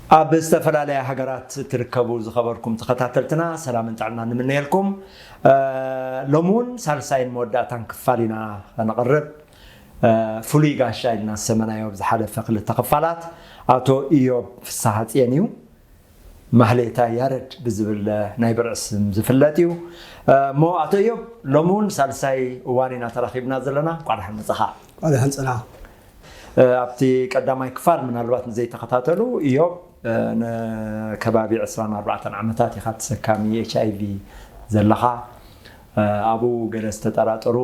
ኣብ ዝተፈላለያ ሃገራት ትርከቡ ዝኸበርኩም ተኸታተልትና ሰላምን ጥዕና ንምነየልኩም። እ፣ ሎሚ እውን ሳልሳይን መወዳእታን ክፋል ኢና ከነቕርብ። እ፣ ፍሉይ ጋሻ ኢልና ዝሰመናዮ ኣብ ዝሓለፈ ክልተ ክፋላት ኣቶ ኢዮብ ፍስሓጽየን እዩ። ማህሌታ ያረድ ብዝብል ናይ ብርዒ ስም ዝፍለጥ እዩ። እ፣ እሞ ኣቶ ኢዮብ፣ ሎሚ እውን ሳልሳይ እዋን ኢና ተራኺብና ዘለና። እንኳዕ ደሓን መጻኻ። እንኳዕ ደሓን ጸናኻ። እ፣ ኣብቲ ቀዳማይ ክፋል ምናልባት ንዘይተኸታተሉ፣ ኢዮብ፣ እ፣ ንከባቢ ዕስራን ኣርባዕተን ዓመታት ኢኻ ተሰካሚ ኤች ኣይ ቪ ዘለኻ። እ፣ ኣብኡ ገለ ዝተጠራጠሩ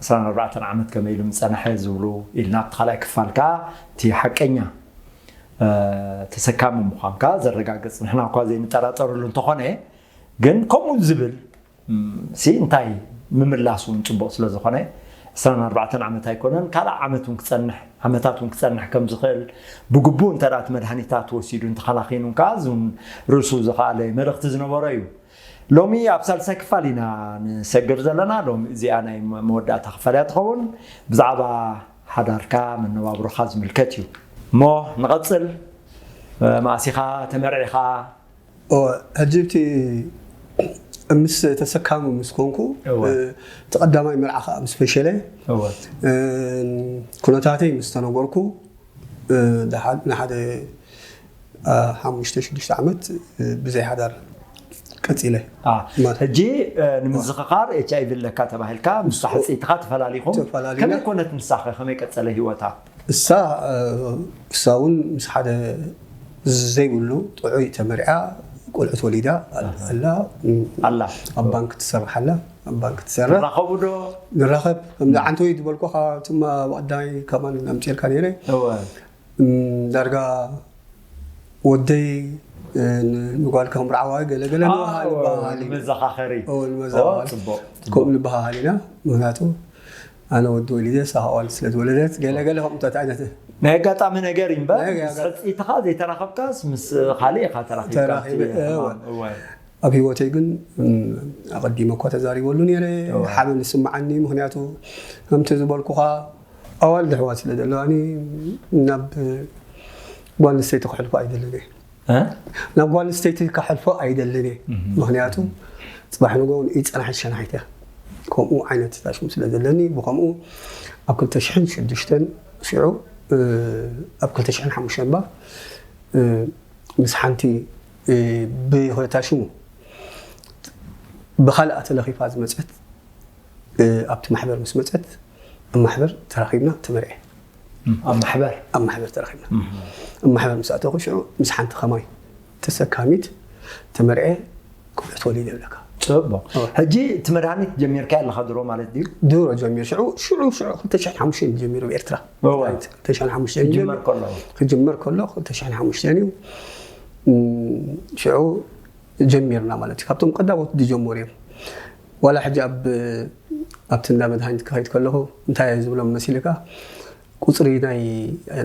ዕስራን ኣርባዕተን ዓመት ከመይ ኢሉ ምጸንሐ ዝብሉ ኢልና ኣብቲ ካልኣይ ክፋል ከኣ እቲ ሓቀኛ፣ እ፣ ተሰካሚ ምዃንካ ዘረጋግጽ፣ ንሕና እኳ ዘይንጠራጠረሉ እንተኾነ፣ ግን ከምኡ ዝብል፣ ም፣ ሲ እንታይ ምምላስ እውን ጽቡቕ ስለ ዝኾነ፣ ዕስራን ኣርባዕተን ዓመት ኣይኮነን፣ ካልእ ዓመት እውን ክጸንሕ፣ ዓመታት እውን ክጸንሕ ከም ዝኽእል፣ ብግቡእ እንተ ደኣ እቲ መድሃኒታት ወሲዱ እንተኸናኺኑ ከኣ፣ እዚ እውን ርእሱ ዝኸኣለ መልእኽቲ ዝነበሮ እዩ። ሎሚ ኣብ ሳልሳይ ክፋል ኢና ንሰግር ዘለና። ሎሚ እዚኣ ናይ መ-፣ መወዳእታ ክፋል እያ ትኸውን። ብዛዕባ ሓዳርካ፣ መነባብሮኻ ዝምልከት እዩ። እሞ ንቐጽል። እ፣ መኣሲኻ ተመርዒኻ? ኦ፣ ሕጂ እቲ ምስ ተሰካሚ ምስ ኮንኩ፣ እወ። እ፣ እቲ ቀዳማይ መርዓ ከኣ ምስ ፈሸለ፣ እወ። እ፣ ኩነታተይ ምስ ተነገርኩ፣ እ፣ ደሓ-፣ ንሓደ፣ እ፣ ሓሙሽተ ሽዱሽተ ዓመት፣ እ፣ ብዘይ ሓዳር ቀጺለ። አ፣ ማለት ሕጂ፣ እ፣ ንምዝኽኻር ኤች ኣይ ቪ ኣለካ ተባሂልካ፣ ምስ ሕጽይትኻ ተፈላሊኹም። ተፈላሊና። ከመይ ኮነት ንሳኸ? ከመይ ቀጸለ ህይወታ? እሳ፣ እ፣ እሳ እውን ምስ ሓደ ዘይብሉ ጥዑይ ተመርዕያ፣ ቆልዑት ወሊዳ ኣላ። ኣላ። ኣብ ባንክ ትሰርሕ ኣላ። ኣብ ባንክ ትሰርሕ። ትራኸቡ ዶ? ንራኸብ። ከምዚ ዓንተወይ ዝበልኩኻ፣ ትማ ብቐዳይ ከማን ኣምጺኤልካ ነይረ። እወ። እም፣ ዳርጋ ወደይ፣ እ፣ ን-፣ ንጓልካ ምርዓዋ ገለ ገለ አ፣ ንበሃሃል፣ እወ፣ ንበሃሃል ኢና። ንመዘኻኸሪ። እወ፣ ንመዘኻኸሪ። ኦ፣ ጽቡቕ፣ ጽቡቕ። ከምኡ ንበሃሃል ኢና። ምኽንያቱ ኣነ ወዲ ወሊደ፣ እሳ ኣዋልድ ስለ ዝወለደት፣ ገለ ገለ ከምኡታት ዓይነት ናይ ኣጋጣሚ ነገር እዩ እምበር፣ ናይ ምስ ኣጋ- ሕጽይትኻ ዘይተራኸብካስ ምስ ካልእ ኢኻ ተራኺብካ? ተራኺበ፣ ኣብቲ እወ። ሕማም፣ እወ። ኣብ ህይወተይ ግን፣ እም፣ ኣቐዲመ እኳ ተዛሪበሉ ነይረ፣ እወ። ሓበን ይስምዓኒ፣ ምኽንያቱ ከምቲ ዝበልኩኻ ኣዋልድ ኣሕዋት ስለ ዘለዋኒ ናብ ጓል ኣንስተይቲ ክሕልፎ ኣይደልን እየ። እ? ናብ ጓል ኣንስተይቲ ክሕልፎ ኣይደልን እየ። እህ። ምኽንያቱ ጽባሕ ንግሆ እውን ይጸናሕት ሸናሒት እያ። ከምኡ ዓይነት ታሽሙ ስለ ዘለኒ፣ ብኸምኡ ኣብ ክልተ ሽሕን ሽዱሽተን ሽዑ፣ እ፣ ኣብ ክልተ ሽሕን ሓሙሽተን ባ፣ እ፣ ምስ ሓንቲ፣ እ፣ ብይኾነ ታሽሙ ብኻልኣ ተለኺፋ ዝመጸት፣ እ፣ ኣብቲ ማሕበር ምስ መጸት፣ ኣብ ማሕበር ተራኺብና ተመርዐ። እም፣ ኣብ ማሕበር? ኣብ ማሕበር ተራኺብና። እም። ኣብ ማሕበር ምስ ኣተኹ ሽዑ ምስ ሓንቲ ከማይ ተሰካሚት ተመርዐ፣ ቆልዑ ተወሊደ ይብለካ። ጽቡቕ። እወ። ሕጂ እቲ መድሃኒት ጀሚርካዮ ኣለኻ ድሮ ማለት ድዩ? ድሮ ጀሚር። ሽዑ፣ ሽዑ፣ ሽዑ ክልተ ሽሕን ሓሙሽተን ጀሚሩ ብኤርትራ። እወ። ክልተ ሽሕን ሓሙሽተን ክጅመር ጀሚሩ። ከሎ። ክጅመር ከሎ ክልተ ሽሕን ሓሙሽተን እዩ። እም፣ ሽዑ ጀሚርና ማለት እዩ። ካብቶም ቀዳሞት ዝጀመሩ እዮም። ዋላ ሕጂ ኣብ፣ ኣብቲ እንዳ መድሃኒት ክኸይድ ከለኹ እንታይ እየ ዝብሎም መሲልካ? ቁጽሪ ናይ፣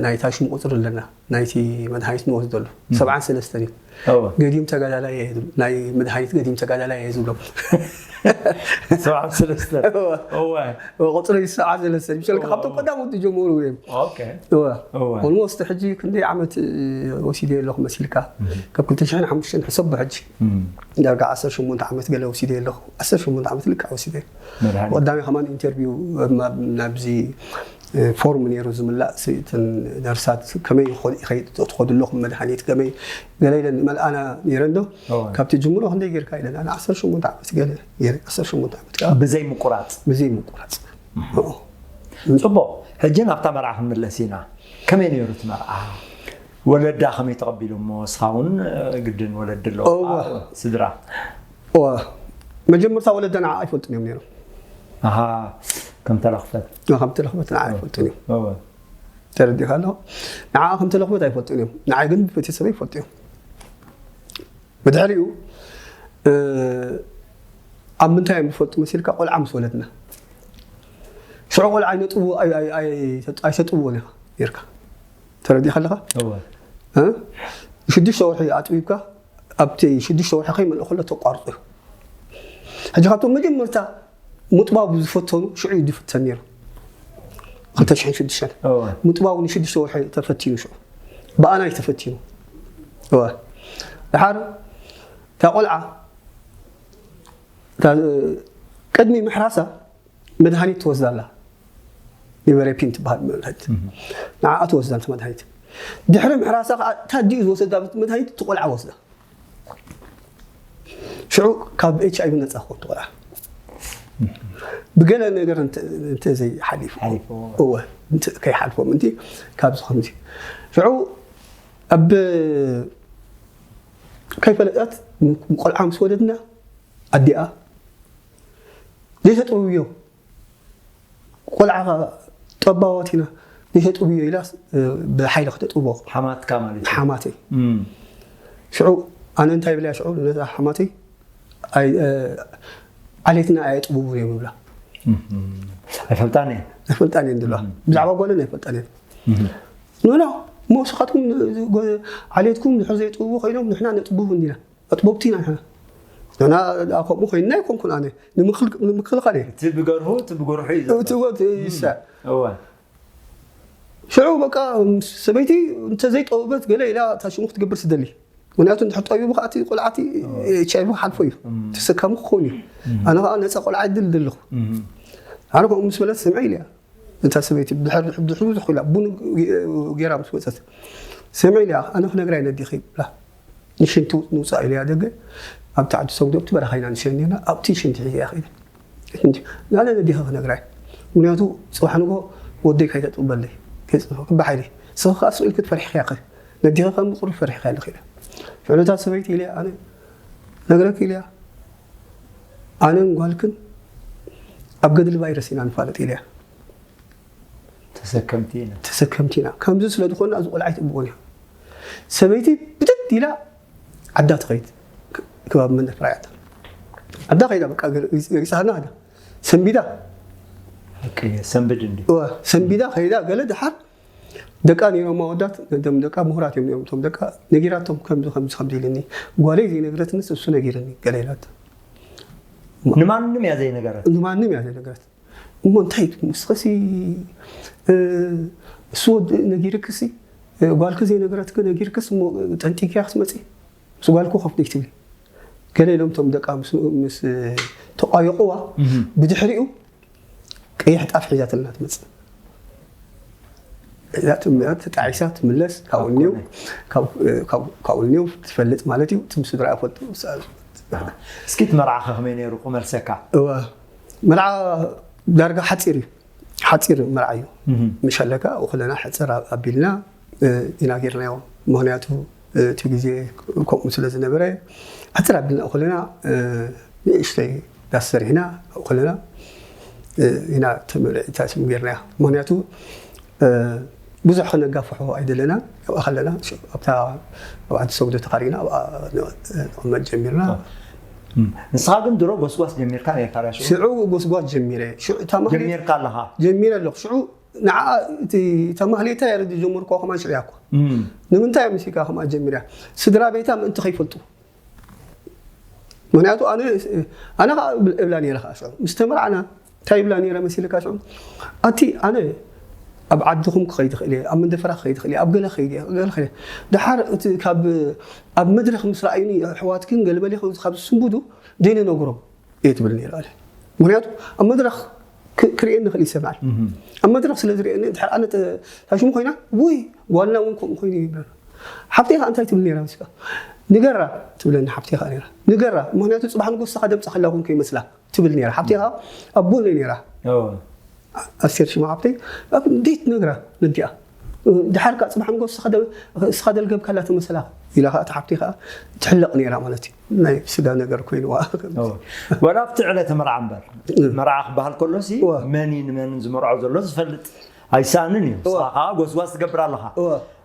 ናይ ታሽሙ ቁጽሪ ኣለና። ናይቲ መድሃኒት ንወስደሉ። እም። ሰብዓን ሰለስተን እዩ። እወ። ገዲም ተጋዳላይ እየ ዝብል-፣ ናይ መድሃኒት ገዲም ተጋዳላይ እየ ዝብሎም። ሰብዓን ሰለስተን። እወ። እወ። እወ፣ ቁጽሪ ሰብዓን ሰለስተን። ምሸልካ እወ፣ ካብቶም እወ። ቀዳሞት ዝጀመሩ እዮም። ኦኬ። እወ። እወ። ኦልሞስት ሕጂ ክንደይ ዓመት፣ እ፣ ወሲደ ኣለኹ መሲልካ? እም። ካብ ክልተ ሽሕን ሓሙሽተን ሕሰቦ ሕጂ። እም። ዳርጋ ዓሰርተ ሸሞንተ ዓመት ገለ ወሲደ ኣለኹ። ዓሰርተ ሸሞንተ ዓመት ልክዕ ወሲደ። መድሃኒት። ቀዳሚ ከማን ኢንተርቪው፣ ማ-፣ ናብዚ፣ እ፣ ፎርም ነይሩ ዝምላእ፣ ሲ-፣ እተን ነርሳት ከመይ ይኸ-፣ ይኸይድ፣ ትኸዱ ኣለኹም መድሃኒት ከመይ ገለ ኢለን መልኣና ነይረን ዶ? እወ። ካብቲ ጅምሮ ክንደይ ጌርካ ኢለን። ኣነ ዓሰርተ ሸሞንተ ዓመት ገለ ገይረ፣ ዓሰርተ ሸሞንተ ዓመት ከኣ ብዘይ ምቁራጽ? ብዘይ ምቁራጽ። እም። ኦ። ጽቡቕ። ሕጂ ናብታ መርዓ ክንምለስ ኢና። ከመይ ነይሩ እቲ መርዓ? ወለዳ ከመይ ተቐቢሎሞ? እስኻ እውን፣ እ፣ ግድን ወለዲ ኣለዎ። እወ። ኣ-፣ ስድራ። እወ። መጀመርታ ወለዳ ንዓ ኣይፈልጡን እዮም ነይሮም። ኣሃ፣ ከም ተለኽፈት። እ፣ ከም ተለኽፈት ንዓ እ። ኣይፈልጡን እዮም። እወ። ተረዲእካ ኣለኹ? ንዓ ከም ተለኽፈት ኣይፈልጡን እዮም። ንዓይ ግን ቤተሰበይ ይፈልጡ እዮም። ብድሕሪኡ፣ እ፣ ኣብ ምንታይ እዮም ዝፈልጡ መሲልካ? ቆልዓ ምስ ወለድና። ሽዑ ቆልዓ ኣይነጥቡ-፣ ኣይ-፣ ኣይ-፣ ኣይ-፣ ኣይሰጥብዎን ኢኻ ጌርካ። ተረዲእካ ኣለኻ? እወ። እ? ሽዱሽተ ወርሒ ኣጥቢብካ፣ ኣብቲ ሽዱሽተ ወርሒ ከይመልእ ከሎ ተቋርጾ እዩ። ሕጂ ካብቶም መጀመርታ ምጥባቡ ዝፈተኑ ሽዑ እዩ ዝፍተን ነይሩ። ክልተ ሽሕን ሽዱሽተን። እወ። ምጥባቡ ንሽዱሽተ ወርሒ ተፈቲኑ ሽዑ። ብኣና እዩ ተፈቲኑ። እወ። ድሓር እታ ቆልዓ እታ፣ ቅድሚ ምሕራሳ መድሃኒት ትወስዳ ኣላ። ኒቨረፒን ትበሃል መድሃኒት። ንዓኣ ትወስዳ እታ መድሃኒት። ድሕሪ ምሕራሳ ከዓ እታ ኣዲኡ ዝወሰዳ መድሃኒት እቲ ቆልዓ ወስዳ። ሽዑ ካብ ኤች ኣይ ቪ ነፃ ክኸውን ትኽእል። ብገለ ነገር እንተ ዘይሓሊፉ፣ እወ፣ ከይሓልፎም እንቲ ካብዚ ከምዚ። ሽዑ ኣብ ከይፈለጠት ቆልዓ ምስ ወለድና ኣዲኣ ዘይተጥብብዮ ቆልዓ ጠባዋት ኢና ዘይተጥብብዮ ኢላ ብሓይሊ ክተጥብቦ ሓማትካ ማለት እዩ። ሓማተይ ሽዑ ኣነ እንታይ ብለያ ሽዑ ነዛ ሓማተይ ዓሌትና ኣየጥብቡን እዮም ይብላ። ኣይፈልጣን እየ። ኣይፈልጣን እየን ዝብላ። ብዛዕባ ጓለን ኣይፈልጣን እየን። ኖ ኖ፣ እሞ ንስኻትኩም ዓሌትኩም ድሕር ዘይጥብቡ ኮይኖም ንሕና ነጥብቡ እንዲና ኣጥበብቲ ኢና ንሕና። ንሕና ከምኡ ኮይንና ኣይኮንኩን ኣነ ንምክልኻል እየ። እቲ ብገርሁ እቲ ብገርሑ እዩ። ይሰ ሽዑ በቃ ሰበይቲ እንተዘይጠውበት ገለ ኢላ እታ ሽሙ ክትገብር ትደሊ። ምክንያቱ እንድሕር ጠቢቡ ከዓ እቲ ቆልዓ እቲ ኤች ኣይ ቪ ሓልፎ እዩ ተሰካሚ ክኸውን እዩ። ኣነ ከዓ ነፃ ቆልዓ ይድል ደለኹ። ኣነ ከምኡ ምስ በለት ስምዒ ኢለያ እታ ሰበይቲ ብድሕሪ ብዙሕ ኢላ ቡን ገይራ ምስ መፀት ስምዒ ኢለያ ኣነ ክነግራ ነዲኺ ብላ ንሽንቲ ንውፃእ ኢለያ ደገ ኣብቲ ዓዲ ሰጉዶ ኣብቲ በረኻ ኢና ንሸን ኔርና ኣብቲ ሽንቲ ሒዘያ ከይደ ናለ ነዲኺ ክነግራ ምክንያቱ ፅባሕ ንጎ ወደይ ካይተጥበለይ ክባሓይለይ ስኺ ከዓ ስቕ ኢልክ ትፈሪሕክያ ነዲኺ ከም ቁሩብ ፈሪሕካ ኣለኺ ኢለ ፍዕነታት ሰበይቲ ኢለ ኣነ ነግረክ ኢለያ ኣነን ጓልክን ኣብ ገድሊ ቫይረስ ኢና ንፋለጥ ኢለያ ተሰከምቲ ኢና ተሰከምቲ ኢና ከምዚ ስለ ዝኾንና እዚ ቆልዓ ኣይትእብዎን እያ ሰበይቲ ብድድ ኢላ ዓዳ ትኸይድ ክባብ መነፍራያት ዓዳ ከይዳ በቃ ገሪሳና ዓዳ ሰንቢዳ ሰንብድ እንዲ ሰንቢዳ ከይዳ ገለ ድሓር ደቃ ነይሮም ኣወዳት ነደም ደቃ ምሁራት እዮም ነይሮም እቶም ደቃ ነጊራቶም ከምዚ ከምዚ ከምዚ ኢልኒ ጓለይ ዘይነግረትንስ እሱ ነጊርኒ ገለ ኢላት ንማንም እያ ዘይነገረት ንማንም እያ ዘይነገረት እሞ እንታይ ምስኸሲ እሱ ነጊርክሲ ጓልክ ዘይነገረትክ ነጊርክስ እሞ ጠንጢክያ ክትመፂ ምስ ጓልኩ ከፍ ትብል ገለ ኢሎም እቶም ደቃ ምስ ተቋየቑዋ ብድሕሪኡ ቀይሕ ጣፍ ሒዛትልና ትመፅእ እዛ ትምእት ተጣዒሳ ትምለስ ካብኡ ኒው ካብኡ ኒው ትፈልጥ ማለት እዩ ትም ስድራ ፈልጡ እስኪ ትመርዓኸ ከመይ ነይሩ ክመልሰካ እወ መርዓ ዳርጋ ሓፂር እዩ ሓፂር መርዓ እዩ ምሸለካ ኣብኡ ከለና ሕፅር ኣቢልና ኢና ጌርናዮ ምክንያቱ እቲ ግዜ ከምኡ ስለ ዝነበረ ሕፅር ኣቢልና ኣብኡ ከለና ንእሽተይ ዳስ ሰሪሕና ኣብኡ ከለና ኢና ተመርዒታ ስም ጌርናያ ምክንያቱ ብዙሕ ክነጋፍሖ ኣይደለና ኣብኣ ከለና ኣብታ ኣብ ዓዲ ሰጉዶ ተኻሪና ኣብኣ ንቕመጥ ጀሚርና ንስኻ ግን ድሮ ጎስጓስ ጀሚርካ ነርካ ዳ ሽዑ ሽዑ ጎስጓስ ጀሚረ ሽዑ እታ ማህሌት ጀሚርካ ኣለኻ ጀሚረ ኣለኹ ሽዑ ንዓ እቲ እታ ማህሌታ እያ ዝጀመርኳ ከማን ሽዑ እያ እኮ ንምንታይ እያ ምሲካ ከማን ጀሚርያ ስድራ ቤታ ምእንቲ ከይፈልጡ ምክንያቱ ኣነ ኣነ ከዓ እብላ ነይረ ከዓ ሽዑ ምስ ተመርዓና እንታይ ይብላ ነይረ መሲልካ ሽዑ ኣቲ ኣነ ኣብ ዓድኹም ክኸይድ ይኽእል እየ ኣብ መንደፈራ ክኸይድ ይኽእል እየ ኣብ ገለ ክኸይድ እየ ገለ ክኸይድ እየ ድሓር እቲ ካብ ኣብ መድረኽ ምስ ረኣዩኒ ኣሕዋትክን ገለመለ ካብ ዝስንብዱ ዘይንነግሮም እየ ትብል ነይራ ኣለ ምክንያቱ ኣብ መድረኽ ክርእየኒ ይኽእል ይሰምዓል ኣብ መድረኽ ስለ ዝርእየኒ ድሓር ኣነ ታሽሙ ኮይና ውይ ጓልና እውን ከምኡ ኮይኑ ይብለና ሓብተይ ከዓ እንታይ ትብል ነይራ ምስካ ንገራ ትብለኒ ሓብተይ ከዓ ነይራ ንገራ ምክንያቱ ፅባሕ ንጎ ስኻ ደምፃ ከላ ኮንኩ ይመስላ ትብል ነይራ ሓብተይ ከዓ ኣቦለይ ነይራ ኣስቴር ሽማ ሓብተይ እንዴት ነግራ ነዲኣ ድሓር ከዓ ፅባሕ ንጎ ስኻ ደልገብካላ ተመሰላ ኢላ ከዓ ሓብተይ ከዓ ትሕለቕ ነይራ ማለት እዩ ናይ ስጋ ነገር ኮይንዋ ወላ ኣብቲ ዕለተ መርዓ እምበር መርዓ ክበሃል ከሎ ሲ መን እዩ ንመን ዝመርዖ ዘሎ ዝፈልጥ ኣይሳንን እዩ ስኻ ከዓ ጎስጓስ ትገብር ኣለኻ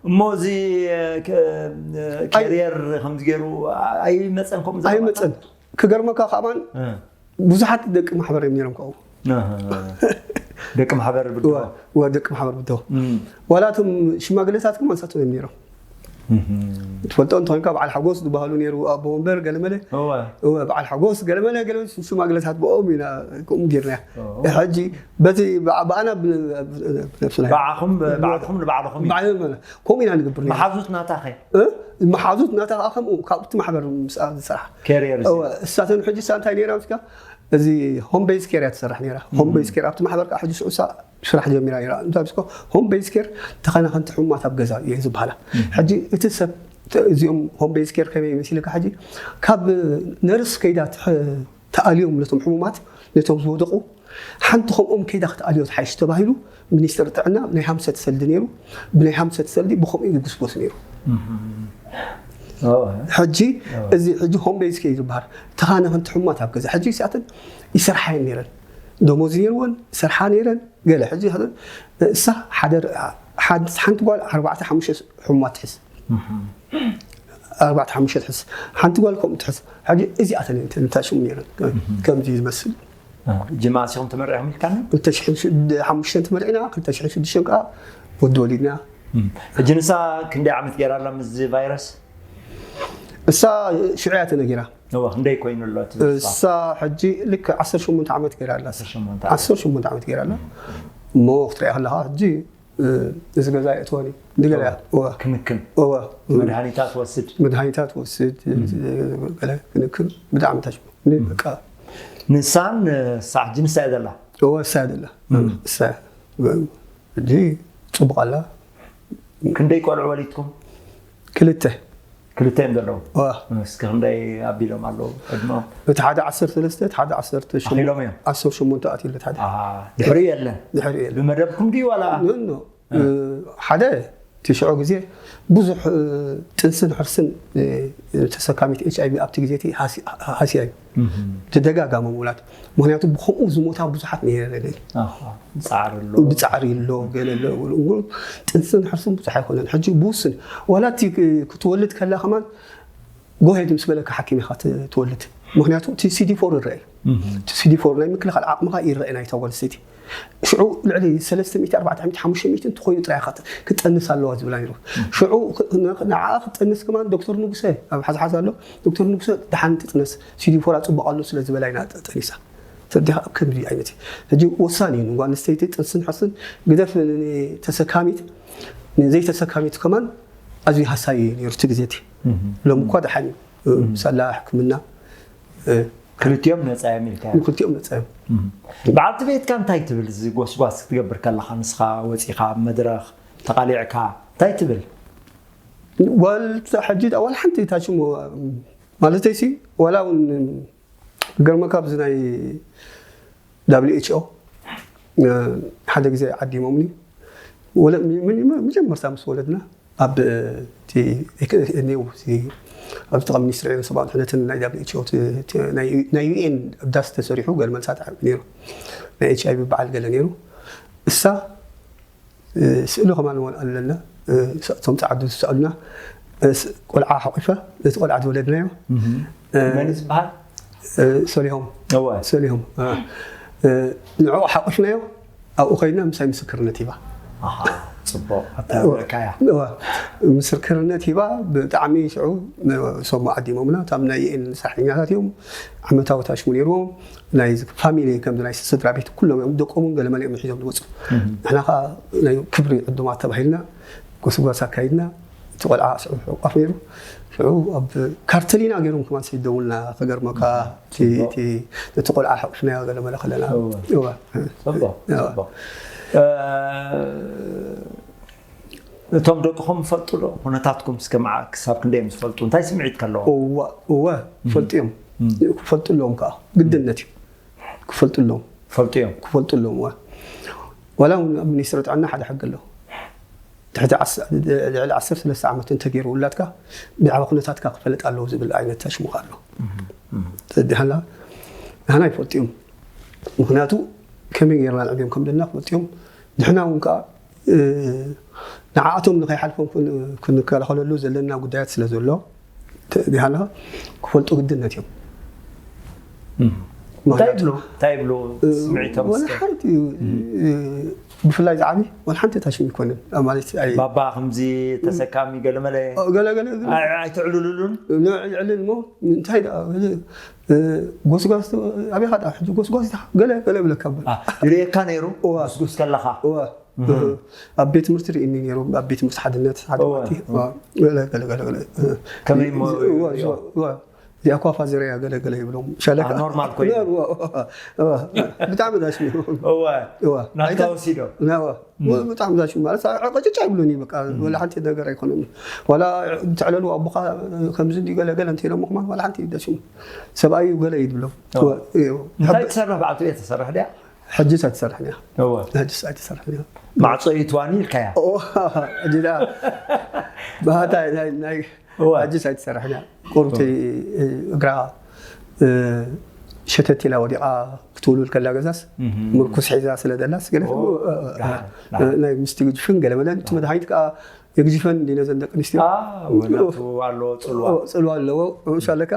እሞ እዚ ካሪየር ከምዚ ገይሩ ኣይመፀን ከምኡ ኣይመፀን ክገርመካ ከማን ብዙሓት ደቂ ማሕበር እዮም ነይሮም ካብኡ ደቂ ማሕበር ብድሆ ደቂ ማሕበር ብድሆ ዋላ እቶም ሽማግለታት ግን ማንሳቶም እዮም ነይሮም ትፈልጦ እንተኾይንካ በዓል ሓጎስ ዝበሃሉ ነይሩ ኣቦ ወንበር ገለመለ። እወ። እወ፣ በዓል ሓጎስ ገለመለ፣ ገለ ሽማግለታት ብኦም ኢና ከምኡ ጌርና። እወ። ሕጂ በቲ ብኣ-፣ ብኣና ብ-፣ ብነብስና ኢና። ብዓኹም፣ ብ-፣ ባዕልኹም ንባዕልኹም እዩ። ባዕልና ንባዕልና። ከምኡ ኢና ንገብር ነይሩ። መሓዙት ናታ ኸ? እ? መሓዙት ናታ ኸኣ ከምኡ ካብቲ ማሕበር ምስ ዝሰርሓ። ኬርየር እዚ። እወ፣ እሳተን ሕጂ እሳ እንታይ ነይራ ምስካ? እዚ ሆም ቤዝ ኬር እያ ትሰርሕ ነይራ። ሆም ቤዝ ኬር ኣብቲ ማሕበር ከዓ ሕጂ ሽዑ እሳ ስራሕ ጀሚራ ነይራ። እንታይ ምስኮ ሆም ቤዝ ኬር ተኸናኸንቲ ሕሙማት ኣብ ገዛ እየ ዝበሃላ። ሕጂ እቲ ሰብ ተ-፣ እዚኦም ሆም ቤዝ ኬር ከመይ መሲልካ ሕጂ ካብ ነርስ ከይዳ ትሐ-፣ ተኣልዮም ነቶም ሕሙማት፣ ነቶም ዝወደቑ ሓንቲ ከምኦም ከይዳ ክትኣልዮ ትሓይሽ ተባሂሉ ሚኒስትሪ ጥዕና ናይ ሃምሰት ሰልዲ ነይሩ። ብናይ ሃምሰት ሰልዲ ብኸምኡ ይጉስጎስ ነይሩ። እወ። ሕጂ እወ። እዚ ሕጂ ሆም ቤዝ ኬር ዝበሃል ተኻነኸንቲ ሕሙማት ኣብ ገዛ ሕጂ ሲኣተን ይሰርሓ እየን ነይረን። ደሞዝ ነይርወን፣ ይሰርሓ ነይረን። ገለ ሕጂ እሳ ሓደ ሓንቲ፣ ሓንቲ ጓል ኣርባዕተ ሓሙሽተ ሕሙማት ትሕዝ። ኣርባዕተ ሓሙሽተ ትሕዝ። ሓንቲ ጓል ከምኡ ትሕዝ። ሕጂ እዚኣተን እየን እንታይ ሽሙ ነይረን። ከምዚ ዝመስል። ጅማ ሲኹም ተመሪዕኹም ኢልካኒ? ክልተ ሽሕን ሓሙሽተን ተመሪዕና፣ ክልተ ሽሕን ሽዱሽተን ከዓ ወዲ ወሊድና። ሕጂ ንሳ ክንደይ ዓመት ገይራ ኣላ ምስዚ ቫይረስ? እሳ ሽዑ እያ ተነጊራ። እወ፣ ክንደይ ኮይኑ ኣሎ እቲ ንሳ? እሳ ሕጂ ልክዕ ዓሰርተ ሸሞንተ ዓመት ገይራ ኣላ። ዓሰርተ ሸሞንተ ዓመት። ዓሰርተ ሸሞንተ ዓመት ገይራ ኣላ። እሞ ክትሪኣ ከለኻ ሕጂ፣ እ፣ እዚ ገዛ የእትወኒ። እንዲ ገለ እያ። እወ። እወ። ክንክን። እወ። መድሃኒታት ትወስድ። መድሃኒታት ትወስድ፣ ገለ ክንክን ብጣዕሚ ታሽሙ። እኒ በቃ። ንሳን፣ እሳ ሕጂ ንሳ እያ ዘላ? እወ፣ እሳ እያ ዘላ። እም። እሳ እያ። ሕጂ ጽቡቕ ኣላ። ክንደይ ቆልዑ ወሊድኩም? ክልተ። ክልተ እዮም ዘለዉ? እወ። እስኪ ክንደይ ኣቢሎም ኣለዉ ዕድመኦም? እቲ ሓደ ዓሰርተ ሰለስተ፣ እቲ ሓደ ዓሰርተ ሸሞንተ፣ ኣኺሎም እዮም? ዓሰርተ ሸሞንተ ኣትዩ ኣሎ፣ እቲ ሓደ። ኣሃ፣ ድሕሪኡ የለን? ድሕሪኡ የለን። ብመደብኩም ድዩ ዋላ? ኖ፣ ኖ። እ። እ፣ ሓደ፣ እቲ ሽዑ ግዜ ብዙሕ፣ እ፣ ጥንስን ሕርስን፣ እ፣ ተሰካሚት ኤች ኣይ ቪ ኣብቲ ግዜ እቲ ሃሲ-፣ ሃስያ እዩ። እም። ተደጋጋሚ ምውላድ። ምኽንያቱ ብኸምኡ ዝሞታ ብዙሓት ነይረን። ኣሃ፣ ብጻዕሪ ኣሎ። ብጻዕሪ ኣሎ፣ ገለ ኣሎ። ጥንስን ሕርስን ብዙሕ ኣይኮነን። ሕጂ ብውስን፣ ዋላ እቲ ክ-፣ ክትወልድ ከላ ከማን፣ ጎሄድ ምስ በለካ ሓኪም ኢኻ ት-፣ ትወልድ። ምኽንያቱ እቲ ሲዲ ፎር ይረአ እዩ። እም። እቲ ሲዲ ፎር ናይ ምክልኻል ዓቕምኻ ይረአ ናይታ ጓል ኣንስተይቲ። ሽዑ ልዕሊ ሰለስተ ሚእቲ፣ ኣርባዕተ ሚእቲ፣ ሓሙሽተ ሚእቲ እንተኾይኑ ጥራይ ኢኻ ት-፣ ክትጠንስ ኣለዋ ዝብላ ነይሩ። ሽዑ ክ-፣ ን-፣ ንዓኣ ክትጠንስ ከማን ዶክተር ንጉሰ ኣብ ሓዝሓዝ ኣሎ። ዶክተር ንጉሰ ደሓን ትጥነስ፣ ሲዲ ፎራ ጽቡቕ ኣሎ ስለ ዝበላ ኢና ጠ-፣ ጠኒሳ። ተረዲኻ ኣብ ከምዚ ዓይነት እዩ። ሕጂ ወሳኒ እዩ ንጓል ኣንስተይቲ ጥንስን ሕርስን ግደፍ ንተሰካሚት፣ ንዘይተሰካሚት ከማን ኣዝዩ ሃሳይ እዩ ነይሩ እቲ ግዜ እቲ። እም። ሎም እኳ ደሓን እዩ። እም። ሳላ ሕክምና፣ እ፣ ክልቲኦም ነጻ እዮም ኢልካ? ንክልቲኦም ነጻ እዮም። እም። በዓልቲ ቤትካ እንታይ ትብል? እዚ ጎስጓስ ክትገብር ከለኻ ንስኻ ወጺኻ ኣብ መድረኽ ተቓሊዕካ እንታይ ትብል? ዋል-፣ ሕጂ ዳ-፣ ዋላ ሓንቲ እታ ሽሙ ማለተይሲ ዋላ እውን ገርመካ ኣብዚ ናይ ዳብሊው ኤች ኦ፣ እ፣ ሓደ ግዜ ዓዲሞምኒ። ወለ-፣ ም-፣ ም-፣ ም-፣ መጀመርታ ምስ ወለድና ኣብ እቲ ኤክ-፣ ኔው፣ እቲ ኣብ ጥቓ ሚኒስትሪ ዕዮ ሰብኣዊ ድሕነትን ናይ ዳብሊው ኤች ኦ፣ እቲ፣ እቲ ናይ፣ ናይ ዩ ኤን ኣብ ዳስ ተሰሪሑ ገለ መልሳት ነይሩ። ናይ ኤች ኣይ ቪ በዓል ገለ ነይሩ። እሳ፣ እ፣ ስእሊ ከማን እውን ኣለና። እ፣ እቶም ጸዓዱ ዝሰኣሉና፣ እ፣ ስ-፣ ቆልዓ ሓቂፈ፣ ነቲ ቆልዓ ዝወለድናዮ፣ እም። እ፣ መን እዩ ዝበሃል? እ፣ ሰሊሆም። እወ። ሰሊሆም። እ፣ እ፣ ንዕኡ ሓቂፍናዮ፣ ኣብኡ ኸይድና ምሳይ ምስክርነት ሂባ። ኣሃ፣ ጽቡቕ። ኣተባብዕካያ። እወ። ምስክርነት ሂባ፣ ብጣዕሚ ሽዑ፣ እ፣ ሰሙ ዓዲሞምና፣ እቶም ናይ ዩ ኤን ሰራሕተኛታት እዮም፣ ዓመታዊ ታሽሙ ነይርዎም፣ ናይ ፋሚሊ፣ ከምዚ ናይ ስድራ ቤት ኩሎም እዮም፣ ደቆም እውን ገለ መለ እዮም ሒዞም ዝመጹ። እም። ንሕና ኸኣ ናይ ክብሪ ዕዱማት ተባሂልና፣ ጎስጓስ ኣካይድና፣ እቲ ቆልዓ ሽዑ ሕቋፍ ነይሩ። ሽዑ ኣብ ካርተሊና ገይሮም ከማን ሰዲዶምልና፣ ክገርመካ፣ እቲ፣ ጽቡቕ። እቲ፣ ነቲ ቆልዓ ሕቑፍናዮ ገለ መለ ከለና። እወ። እወ። ጽቡቕ፣ እወ። ጽቡቕ። እ፣ እቶም ደቅኹም ይፈልጡ ዶ? ኩነታትኩም እስከ መዓ-፣ ክሳብ ክንደይ እዮም ዝፈልጡ? እንታይ ስምዒት ከለዎም? እወ፣ እወ፣ እም። ይፈልጡ እዮም። እም። ክፈልጡ ኣለዎም ከኣ። ግድነት እዩ። ክፈልጡ ኣለዎም። ይፈልጡ እዮም። ክፈልጡ ኣለዎም፣ እወ። ዋላ እውን ኣብ ሚኒስትሪ ጥዕና ሓደ ሕጊ ኣሎ። ትሕቲ ዓስ-፣ ልዕሊ ዓሰርተ ሰለስተ ዓመት እንተገይሩ ውላድካ፣ ብዛዕባ ኩነታትካ ክፈለጥ ኣለዎ ዝብል ዓይነት ታሽሙ ከኣ ኣሎ። እም፣ እም። ተረዲእካ ኣለኻ? ንሕና ይፈልጡ እዮም። ምኽንያቱ፣ ከመይ ጌርና ንዕብዮም ከም ዘለና ክፈልጡ እዮም። ንሕና እውን ከኣ፣ እ፣ ንዓኣቶም ንኸይሓልፎም ክን-፣ ክንከላኸለሉ ዘለና ጉዳያት ስለ ዘሎ፣ ተረዲእካ ኣለኻ? ክፈልጡ ግድነት እዮም። እም። እንታይ ይብሉ እንታይ ይብሉ ስምዒቶም ወላ እስከ ሓንቲ እዩ ብፍላይ ዝዓቢ ወላ ሓንቲ ታሽም ይኮንን ማለት ኣይ ባባ ከምዚ ተሰካሚ ገለመለ ገለ ገለ ገለ ኣይ- ኣይትዕልሉሉን ንዕልዕልን እሞ እንታይ ደኣ ገለ ጎስጓስ ኣበይ ካዳ ሕጂ ጎስጓስ ኢኻ ገለ ገለ ብለካ እባ አ፣ ይርእየካ ነይሩ እዋ። ስጉስ ከለኻ እዋ ኣብ ቤት ትምህርቲ ርእኒ ነይሩ ኣብ ቤት ትምህርቲ ሓድነት ሓደ እዋ። ወቅቲ እዋ። ገለ ገለ ገለ ገለ ከመይ እሞ እዋ እዋ እዋ እዚኣ ኳፋ ዝረያ ገለ ገለ ይብሎም ሸለካ አ፣ ኖርማል ኮይኑ። እዋ፣ እዋ፣ እዋ። ብጣዕሚ ዳሽ እወ እዋ ናትካ ወሲዶ ናዋ ብጣዕሚ ዳሽ ማለት ቀጭጫ ይብሉኒ በቃ ወላ ሓንቲ ነገር ኣይኮነም ዋላ ትዕለሉ ኣቦኻ ከምዚ እንዲ ገለ ገለ እንተ ኢሎም ምኽማን ዋላ ሓንቲ ይደሽሙ ሰብኣዩ ገለ ይብሎም እንታይ ትሰርሕ በዓልቲ ቤት ትሰርሕ ድያ ሕጅስ ኣይትሰርሕን እያ እወ ሕጅስ ኣይትሰርሕን እያ ማዕጾ እዩ ትዋኒ ኢልካያ እዋ፣ ሕጂ ደኣ ባህታ ናይ ናይ እወ ሕጅስ ኣይትሰርሕን እያ ቁርቲ እግራ እ፣ ሸተት ኢላ ወዲቓ ክትውልውል ከላ ገዛስ ምርኩስ ሒዛ ስለ ዘላስ ገለ ኦ፣ እ፣ እ፣ ደሓን፣ እ፣ ናይ ምስቲ ግጅፍን ገለ መለን እቲ መድሃኒት ከዓ የግጅፈን እንዲ ነዘን ደቂ ኣንስትዮ አ፣ ወናቱ ኣሎ ጽልዋ ኦ፣ ጽልዋ ኣለዎ ምሻ ኣለካ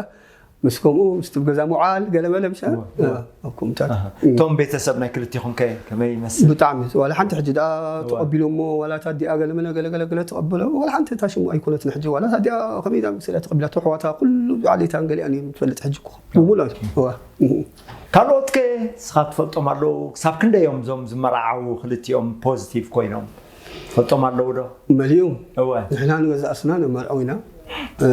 ምስ ከምኡ ምስቲ ገዛ ምውዓል ገለ መለ ምሻ እወ፣ እወ። ኣብ ኮምታት እቶም ቤተሰብ ናይ ክልቲኹም ከ ከመይ ይመስል ብጣዕሚ ዋላ ሓንቲ ሕጂ ደኣ ተቐቢሎሞ ዋላ እታ ዲኣ ገለ መለ ገለ ገለ ገለ ተቐበሎ ዋላ ሓንቲ እታ ሽሙ ኣይኮነትን ሕጂ ዋላ እታ ዲኣ ከመይ ኢላ ምስላ ተቐቢላቶ ኣሕዋታ ኩሉ ዓሌታን ገሊኣን እየን ትፈልጥ ሕጂ እኮ ብምሉእ እዋ ካልኦት ከ ስኻ ትፈልጦም ኣለዉ ክሳብ ክንደይ እዮም እዞም ዝመርዓዉ ክልቲኦም ፖዚቲቭ ኮይኖም ትፈልጦም ኣለዉ ዶ መሊኡ እወ ንሕና ንገዛእ ስና ነመርዐው ኢና እ፣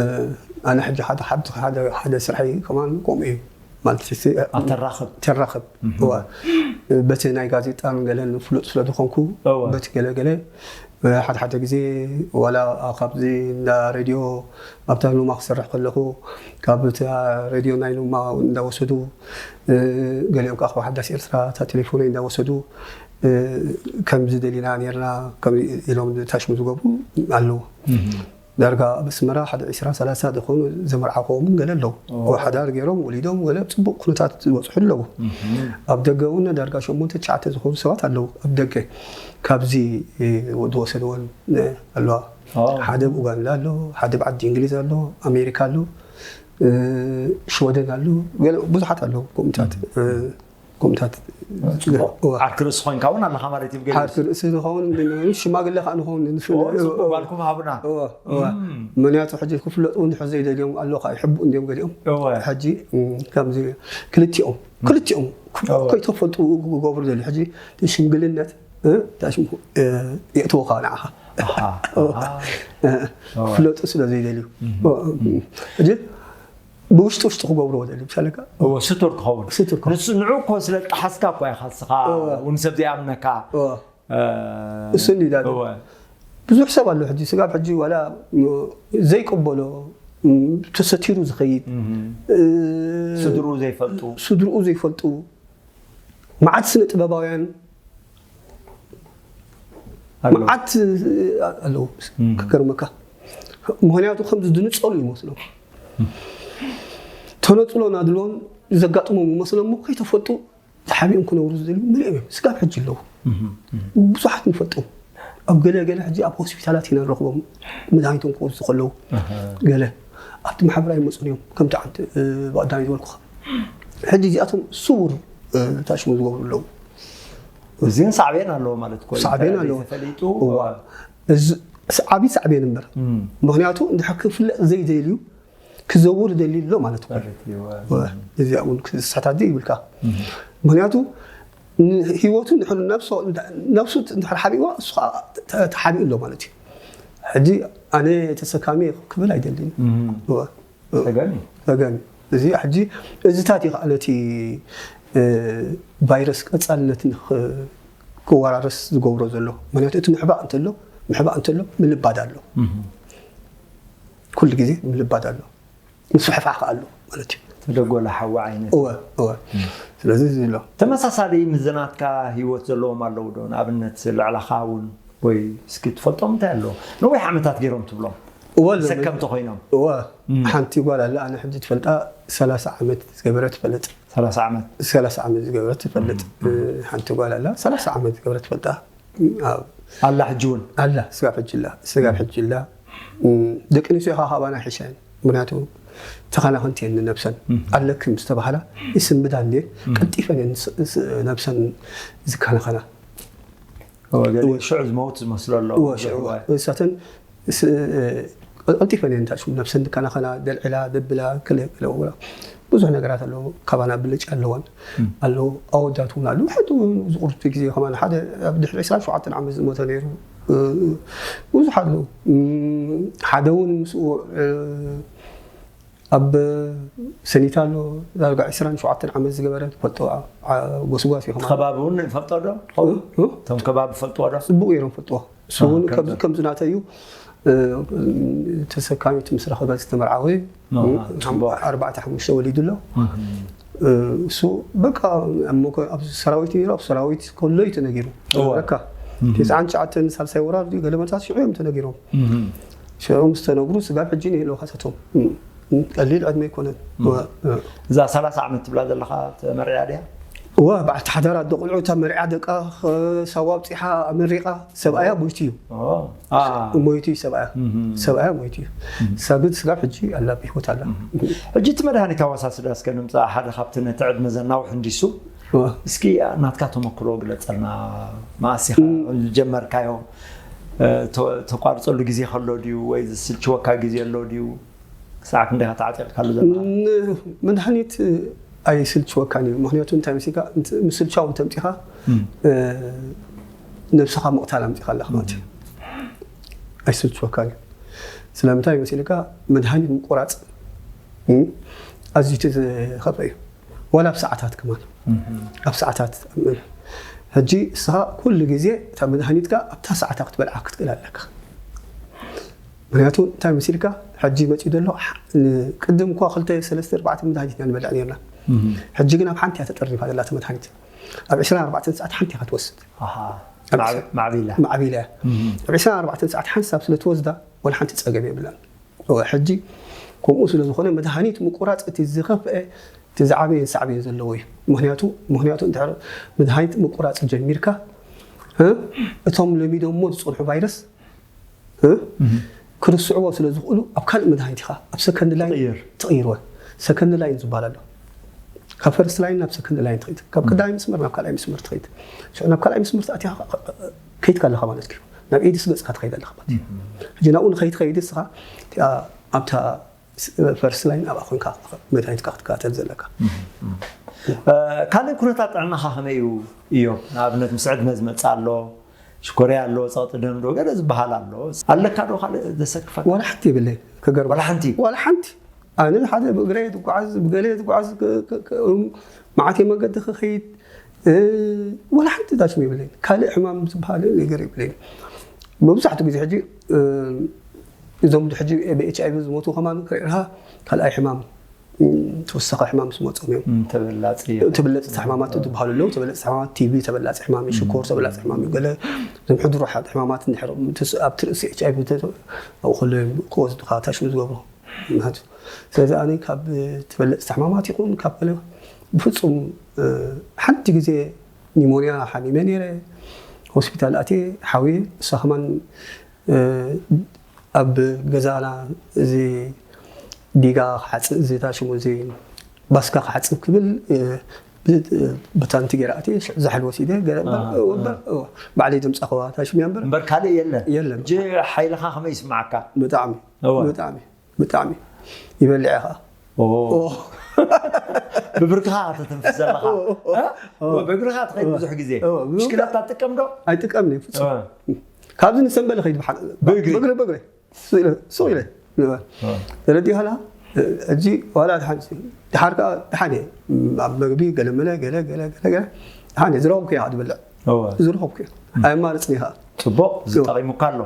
ኣነ ሕጂ ሓደ ሓብቲ ሓደ ሓደ ስርሐይ ከማን ከምኡ እዩ ማለት እቲ ኣተራኽብ ተራኽብ እዋ በቲ ናይ ጋዜጣን ገለን ፍሉጥ ስለ ዝኾንኩ እወ። በቲ ገለ ገለ ሓደ ሓደ ግዜ ዋላ ካብዚ እንዳ ሬድዮ ኣብታ ሉማ ክሰርሕ ከለኹ ካብ እቲ ሬድዮ ናይ ሉማ እንዳወሰዱ እ፣ ገሊኦም ከዓ ካብ ሓዳስ ኤርትራ እታ ቴሌፎነይ እንዳወሰዱ እ፣ ከምዚ ደሊና ነርና ከም ኢሎም ታሽሙ ዝገብሩ ኣለዉ ዳርጋ ኣብ ኣስመራ ሓደ ዒስራ ሰላሳ ዝኾኑ ዘመርዓኸዎም ገለ ኣለዉ ሓዳር ገይሮም ወሊዶም ገለ ኣብ ፅቡቅ ኩነታት ዝበፅሑ ኣለዉ ኣብ ደገ እውን ዳርጋ ሸሞንተ ትሽዓተ ዝኾኑ ሰባት ኣለዉ ኣብ ደገ ካብዚ ዝወሰድወን ኣለዋ ሓደ ኣብ ኡጋንዳ ኣሎ ሓደ ኣብ ዓዲ እንግሊዝ ኣሎ ኣሜሪካ ኣሎ ሽወደን ኣሎ ገለ ብዙሓት ኣለዉ ከምኡታት ከምኡታት ዓርኪ ርእሲ ኮይንካ እውን ኣለካ ማለት እዩ ገለ ዓርኪ ርእሲ ዝኸውን ሽማግለ ከዓ ንኸውን ንፍለ ጽቡቅ ጓልኩም ሃቡና ምክንያቱ ሕጂ ክፍለጡ እንድሕር ዘይደልዮም ኣለካ ይሕቡ እንዲዮም ገሊኦም እወ ሕጂ ከምዚ ክልቲኦም ክልቲኦም ከይተፈልጡ ክገብሩ ደልዩ ሕጂ ሽምግልነት ታሽሙ የእትወካ ንዓኻ ኣሃ ክፍለጡ ስለ ዘይደልዩ ሕጂ ብውሽጢ ውሽጢ ክገብርዎ ደልዩ ምሳለካ እወ ስቱር ክኸውን ስቱር ክኸውን። ንሱ ንዑ እኮ ስለ ጠሓስካ እኮ ኢኻ ንስኻ እወ። እውን ሰብ ዘይኣምነካ እወ። እ፣ እሱ እንዲ ዳኒ እወ ብዙሕ ሰብ ኣሎ ሕጂ ስጋብ ሕጂ ዋላ ዘይቀበሎ ተሰቲሩ ዝኸይድ እም፣ እ፣ ስድርኡ ዘይፈልጡ ስድርኡ ዘይፈልጡ መዓት ስነ ጥበባውያን ኣለዉ። መዓት ኣለዉ ክገርመካ ምክንያቱ ከም ዝድንፀሉ ይመስሎም ተነፅሎ ናድልዎም ዘጋጥሞም ይመስሎም እሞ ከይተፈልጡ ተሓቢኦም ክነብሩ ዝደልዩ ምልኦም እዮም ስጋብ ሕጂ ኣለዉ ብዙሓት ንፈልጦም ኣብ ገለ ገለ ሕጂ ኣብ ሆስፒታላት ኢና ንረኽቦም መድሃኒቶም ክወስዱ ከለዉ ገለ ኣብቲ ማሕበራዊ መፅን እዮም ከምቲ ዓንቲ ብቐዳሚ ዝበልኩኻ ሕጂ እዚኣቶም ስውር ታሽሙ ዝገብሩ ኣለዉ እዚን ሳዕቤን ኣለዎ ማለት እኮ እዩ። ሳዕቤን ኣለዎ። ተፈሊጡ እዋ። እዚ ዓብዪ ሳዕቤን እምበር ምክንያቱ እንድሕር ክፍለጥ ዘይደልዩ ክዘውር ደልዩ ኣሎ ማለት እዩ ማለት እዩ። እዚኣ እውን ክስሕታት ይብልካ ምክንያቱ ህይወቱ ነብሱ እንድሕር ሓቢእዋ እሱ ከዓ ተሓቢኡ ኣሎ ማለት እዩ ሕጂ ኣነ ተሰካሚ ክብል ኣይደልን ተገኒ ተገኒ እዚ ሕጂ እዚታት እዩ ከዓ ነቲ ቫይረስ ቀፃልነት ክወራረስ ዝገብሮ ዘሎ ምክንያቱ እቲ ምሕባእ እንተሎ ምሕባእ እንተሎ ምልባድ ኣሎ ኩሉ ግዜ ምልባድ ኣሎ ምስፍሕፋሕ ከዓ ኣሎ ማለት እዩ ተደጎለ ሓዊ ዓይነት እወ እወ ስለዚ እዚ ኣሎ ተመሳሳሊ ምዘናትካ ህይወት ዘለዎም ኣለዉ ዶ ንኣብነት ልዕላኻ እውን ወይ እስኪ ትፈልጦም እንታይ ኣለዎ ነዊሕ ዓመታት ገይሮም ትብሎም እወ ሰከምቲ ኮይኖም እወ ሓንቲ ጓል ኣላ ኣነ ሕጂ ትፈልጣ ሰላሳ ዓመት ዝገበረ ትፈልጥ ሰላሳ ዓመት ሰላሳ ዓመት ዝገበረ ትፈልጥ ሓንቲ ጓል ኣላ ሰላሳ ዓመት ዝገበረ ትፈልጣ ኣብ ኣላ ሕጂ እውን ኣላ ስጋብ ሕጂ ኣላ ስጋብ ሕጂ ኣላ ደቂ ኣንስትዮ ከዓ ካባና ይሕሻ እየን ምክንያቱ ተኸናኸንቲ እየን ንነብሰን። ኣለኪ ምስ ተባህላ ይስምዳ እንዴ፣ ቀልጢፈን እየን ስ- ስ- ነብሰን ዝከናኸና። ሽዑ ዝመውት ዝመስሎ ኣሎ። እወ፣ ሽዑ እሳተን ስ- ቀልጢፈን እየን ታሽሙ ነብሰን ዝከናኸና፣ ደልዕላ ደብላ ክለ ክለ ወላ ብዙሕ ነገራት ኣለዎ። ካባና ብልጫ ኣለዋን ኣለዎ። ኣወዳት እውን ኣለዉ። ሕጂ እውን ዝቁርቱ ግዜ ከማን ሓደ ኣብ ድሕሪ ዕስራን ሸውዓተን ዓመት ዝሞተ ነይሩ። ብዙሕ ኣለዉ። ሓደ እውን ምስኡ ኣብ ሰኒታ ኣሎ። ዳርጋ ዕስራን ሸውዓተን ዓመት ዝገበረ ትፈልጦ። ጎስጓስ እዩ ከማን። ከባቢ እውን ፈልጦ ዶ? እ? እቶም ከባቢ ፈልጥዎ ዶ? ጽቡቅ ገይሮም ፈልጥዎ። እሱ እውን ከምዚ ናተይ እዩ። ተሰካሚት ምስ ረኸበት ዝተመርዓወ እዩ። ኣርባዕተ ሓሙሽተ ወሊዱ ኣሎ። እሱ በቃ ኣብ ሰራዊት ነይሩ። ኣብ ሰራዊት ከሎ እዩ ተነጊሩ። በቃ ተስዓን ትሽዓተን ሳልሳይ ወራር ድዩ ገለመታት ሽዑ እዮም ተነጊሮም። ሽዑ ምስ ተነግሩ ስጋብ ሕጂ ንህልው ካሳቶም ቀሊል ዕድመ ኣይኮነን። እዛ ሰላሳ ዓመት ትብላ ዘለኻ ተመርዕያ ድያ? እዋ በዓልቲ ሓዳር ኣደ ቆልዑ እታ መርዕያ ደቃ ሳዋ ኣብፂሓ ኣመሪቓ ሰብኣያ ሞይቱ እዩ። ሞይቱ እዩ ሰብኣያ። ሰብኣያ ሞይቱ እዩ። እሳ ግን ስጋብ ሕጂ ኣላ ብህይወት ኣላ። ሕጂ እቲ መድሃኒት ኣወሳስዳ እስከ ንምፃእ ሓደ ካብቲ ነቲ ዕድመ ዘናውሕ እንዲሱ እስኪ ናትካ ተመክሮ ግለፀልና። መኣስ ኢኻ ዝጀመርካዮ? ተቋርፀሉ ግዜ ከሎ ድዩ ወይ ዝስልችወካ ግዜ ኣሎ ድዩ? ክሳዕ ክንደይ ተዓጢቕካሉ ዘለኻ? መድሃኒት ኣይስልችወካን እዩ። ምክንያቱ እንታይ መሲልካ ምስልቻው እንተምፂኻ ነብስኻ ምቕታል ኣምፂኻ ኣለኻ ማለት እዩ። ኣይስልችወካን እዩ። ስለምንታይ መሲልካ መድሃኒት ምቁራፅ ኣዝዩ ዝኸፍአ እዩ። ዋላ ኣብ ሰዓታት ከማን ኣብ ሰዓታት ሕጂ እስኻ ኩሉ ግዜ እታ መድሃኒትካ ኣብታ ሰዓታ ክትበልዓ ክትክእል ኣለካ። ምክንያቱ እንታይ መሲልካ ሕጂ መፂኡ ዘሎ ቅድም እኳ ክልተ ሰለስተ ኣርባዕተ መድሃኒት ኢና ንበልዕ ነርና። ሕጂ ግን ኣብ ሓንቲ እያ ተጠርኒፋ ዘላ እታ መድሃኒት። ኣብ ዕስራን ኣርባዕተን ሰዓት ሓንቲ ኢኻ ትወስድ። ማዕቢላ ማዕቢላ እያ። ኣብ ዕስራን ኣርባዕተን ሰዓት ሓንሳብ ስለ ትወስዳ ወላ ሓንቲ ፀገም የብላን። ሕጂ ከምኡ ስለ ዝኾነ መድሃኒት ምቁራፅ እቲ ዝኸፍአ እቲ ዝዓበየን ሳዕቤን ዘለዎ እዩ። ምክንያቱ ምክንያቱ እንተ መድሃኒት ምቁራፅ ጀሚርካ እቶም ለሚዶሞ ዝፀንሑ ቫይረስ ክርስዕዎ ስለ ዝኽእሉ ኣብ ካልእ መድሃኒት ኢኻ ኣብ ሰከንድ ላይን ትቕይርወን። ሰከንድ ላይን ዝበሃል ኣሎ። ካብ ፈርስት ላይን ናብ ሰከንድ ላይን ትኸይድ፣ ካብ ቀዳማይ መስመር ናብ ካልኣይ መስመር ትኸይድ። ሽዑ ናብ ካልኣይ መስመር ተኣቲኻ ከይድካ ኣለኻ ማለት እዩ። ናብ ኤድስ ገፅካ ትኸይድ ኣለኻ ማለት እዩ። ሕጂ ናብኡ ንኸይትኸይድ እስኻ ኣብታ ፈርስት ላይን ኣብኣ ኮንካ መድሃኒትካ ክትከታተል ዘለካ። ካልእ ኩነታት ጥዕናኻ ከመይ እዩ? እዮም ንኣብነት ምስ ዕድመ ዝመፅእ ኣሎ፣ ሽኮርያ ኣሎ፣ ፀቕጢ ደም ዶ ገለ ዝበሃል ኣሎ። ኣለካ ዶ ካልእ ዘሰክፈካ? ዋላ ሓንቲ የብለይ። ከገርም ዋላ ሓንቲ? ዋላ ሓንቲ። ኣነ ሓደ ብእግረ እየ ዝጓዓዝ ብገለ እየ ዝጓዓዝ። መዓት መገዲ ክኸይድ ዋላ ሓንቲ ዳሽም የብለይን። ካልእ ሕማም ዝበሃል ነገር የብለይን። መብዛሕትኡ ግዜ ሕጂ እዞም ሕጂ ብኤች ኣይቪ ዝሞቱ ከማን ክርእኻ ካልኣይ ሕማም ተወሳኺ ሕማም ምስ መፆም እዮም። ተበላፅቲ ተበለፅቲ ሕማማት ዝበሃሉ ኣለዉ። ተበለፅቲ ሕማማት ቲቢ ተበላፂ ሕማም እዩ፣ ሽኮር ተበላፂ ሕማም እዩ። ገለ እዞም ሕዱር ሕማማት እንድሕር ኣብቲ ርእሲ ኤች ኣይቪ ኣብኡ ከሎ እዮም ክወስዱካ ታሽሙ ዝገብሩ። ስለዚ ኣነ ካብ ተበለፅቲ ሕማማት ይኹን ካብ ገለ ብፍፁም ሓንቲ ግዜ ኒሞንያ ሓሚመ ነይረ። ሆስፒታል ኣትየ ሓውየ እሳ ከማን ኣብ ገዛና እዚ ዲጋ ክሓፅብ እዚ ታሽሙ እዚ ባስካ ክሓፅብ ክብል ብታንቲ ገይረ ኣትየ ዛሕል ወሲደ ገለ እምበር ባዕለይ ዘምፃኽዋ ታሽሙ እያ እምበር እምበር ካልእ የለን። የለን። ሓይልኻ ከመይ ይስማዓካ? ብጣዕሚ ብጣዕሚ ብጣዕሚ ይበልዕ ኢኻ። ብብርክኻ ተተንፍስ ዘለኻ ብእግርኻ ትኸይድ ብዙሕ ግዜ ብሽክለታ ትጥቀም ዶ? ኣይጥቀምን እዩ ፍፁም። ካብዚ ንሰንበል ኸይድ ብሓ- ብእግሪ? ብእግሪ ብእግሪ ሱቕ ኢለ ንበል ተረዲኻ ኣለኻ። ሕጂ ዋላ ድሓን ድሓር ከዓ ድሓን እየ ኣብ መግቢ ገለመለ ገለ ገለ ገለ ገለ ድሓን እየ ዝረኸብኩ እየ ዝብልዕ ዝረኸብኩ እየ ኣየማርፅን እየ ከዓ ፅቡቕ ዝጠቒሙካ ኣሎ።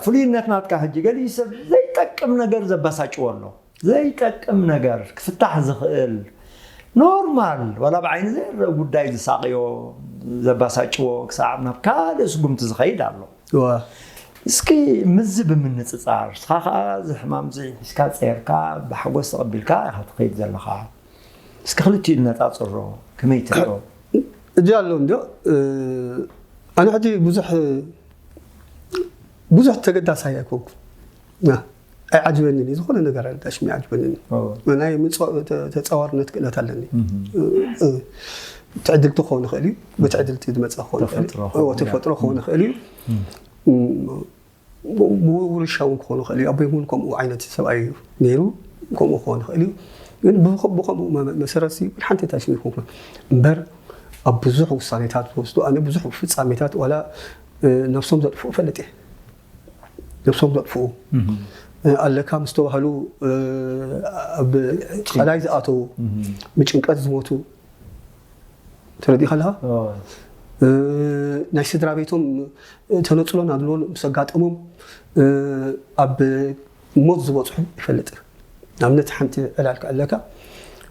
ፍሉይነት ናትካ ሕጂ ገሊኡ ሰብ ዘይጠቅም ነገር ዘበሳጭዎ ኣሎ። ዘይጠቅም ነገር ክፍታሕ ዝኽእል ኖርማል ዋላ ብዓይኒ ዘይረአ ጉዳይ ዝሳቕዮ ዘባሳጭዎ ክሳዕ ናብ ካልእ ስጉምቲ ዝኸይድ ኣሎ። እስኪ ምስዚ ብምንፅፃር ንስኻ ከዓ እዚ ሕማም እዚ ሒዝካ ፀይርካ ብሓጎስ ተቐቢልካ ኢኻ ትኸይድ ዘለኻ። እስኪ ክልቲኡ ነፃፅሮ ከመይ ትሪኦ? እጃ ኣሎ እንዶ ኣነ ሕጂ ብዙሕ ብዙሕ ተገዳሳይ ኣይኮንኩን። ኣይዓጅበንን እዩ። ዝኾነ ነገር ኣዳሽም ኣይዓጅበንን እዩ። ናይ ምጽ- ተ- ተጻዋርነት ክእለት ኣለኒ። እ- እ- ትዕድልቲ ክኸውን ይኽእል እዩ። ብትዕድልቲ ዝመጸ ክኸውን ይኽእል እዩ። ተፈጥሮ ክኸውን ይኽእል እዩ። ተፈጥሮ ክኸውን ይኽእል እዩ። ብ- ብውርሻ እውን ክኾኑ ይኽእል እዩ። ኣቦይ እውን ከምኡ ዓይነት ሰብኣይ እዩ ነይሩ። ከምኡ ክኾኑ ይኽእል እዩ። ግን ብኸ- ብኸምኡ መ- መሰረት ሲ ሓንቲ ታሽም ይኮንኩ እምበር ኣብ ብዙሕ ውሳኔታት ዝወስዱ ኣነ ብዙሕ ፍጻሜታት ዋላ እ፣ ነብሶም ዘጥፍኡ ፈልጥ እየ። ነብሶም ዘጥፍኡ እ፣ ኣለካ ምስ ተባህሉ እ፣ ኣብ ቃላይ ዝኣተዉ ብጭንቀት ዝሞቱ ተረዲእ ከለኻ እ፣ ናይ ስድራ ቤቶም ተነፅሎን ኣድልዎን ምስ ኣጋጠሞም እ፣ ኣብ ሞት ዝበፅሑ ይፈልጥ። ንኣብነት ሓንቲ ዕላል ከኣለካ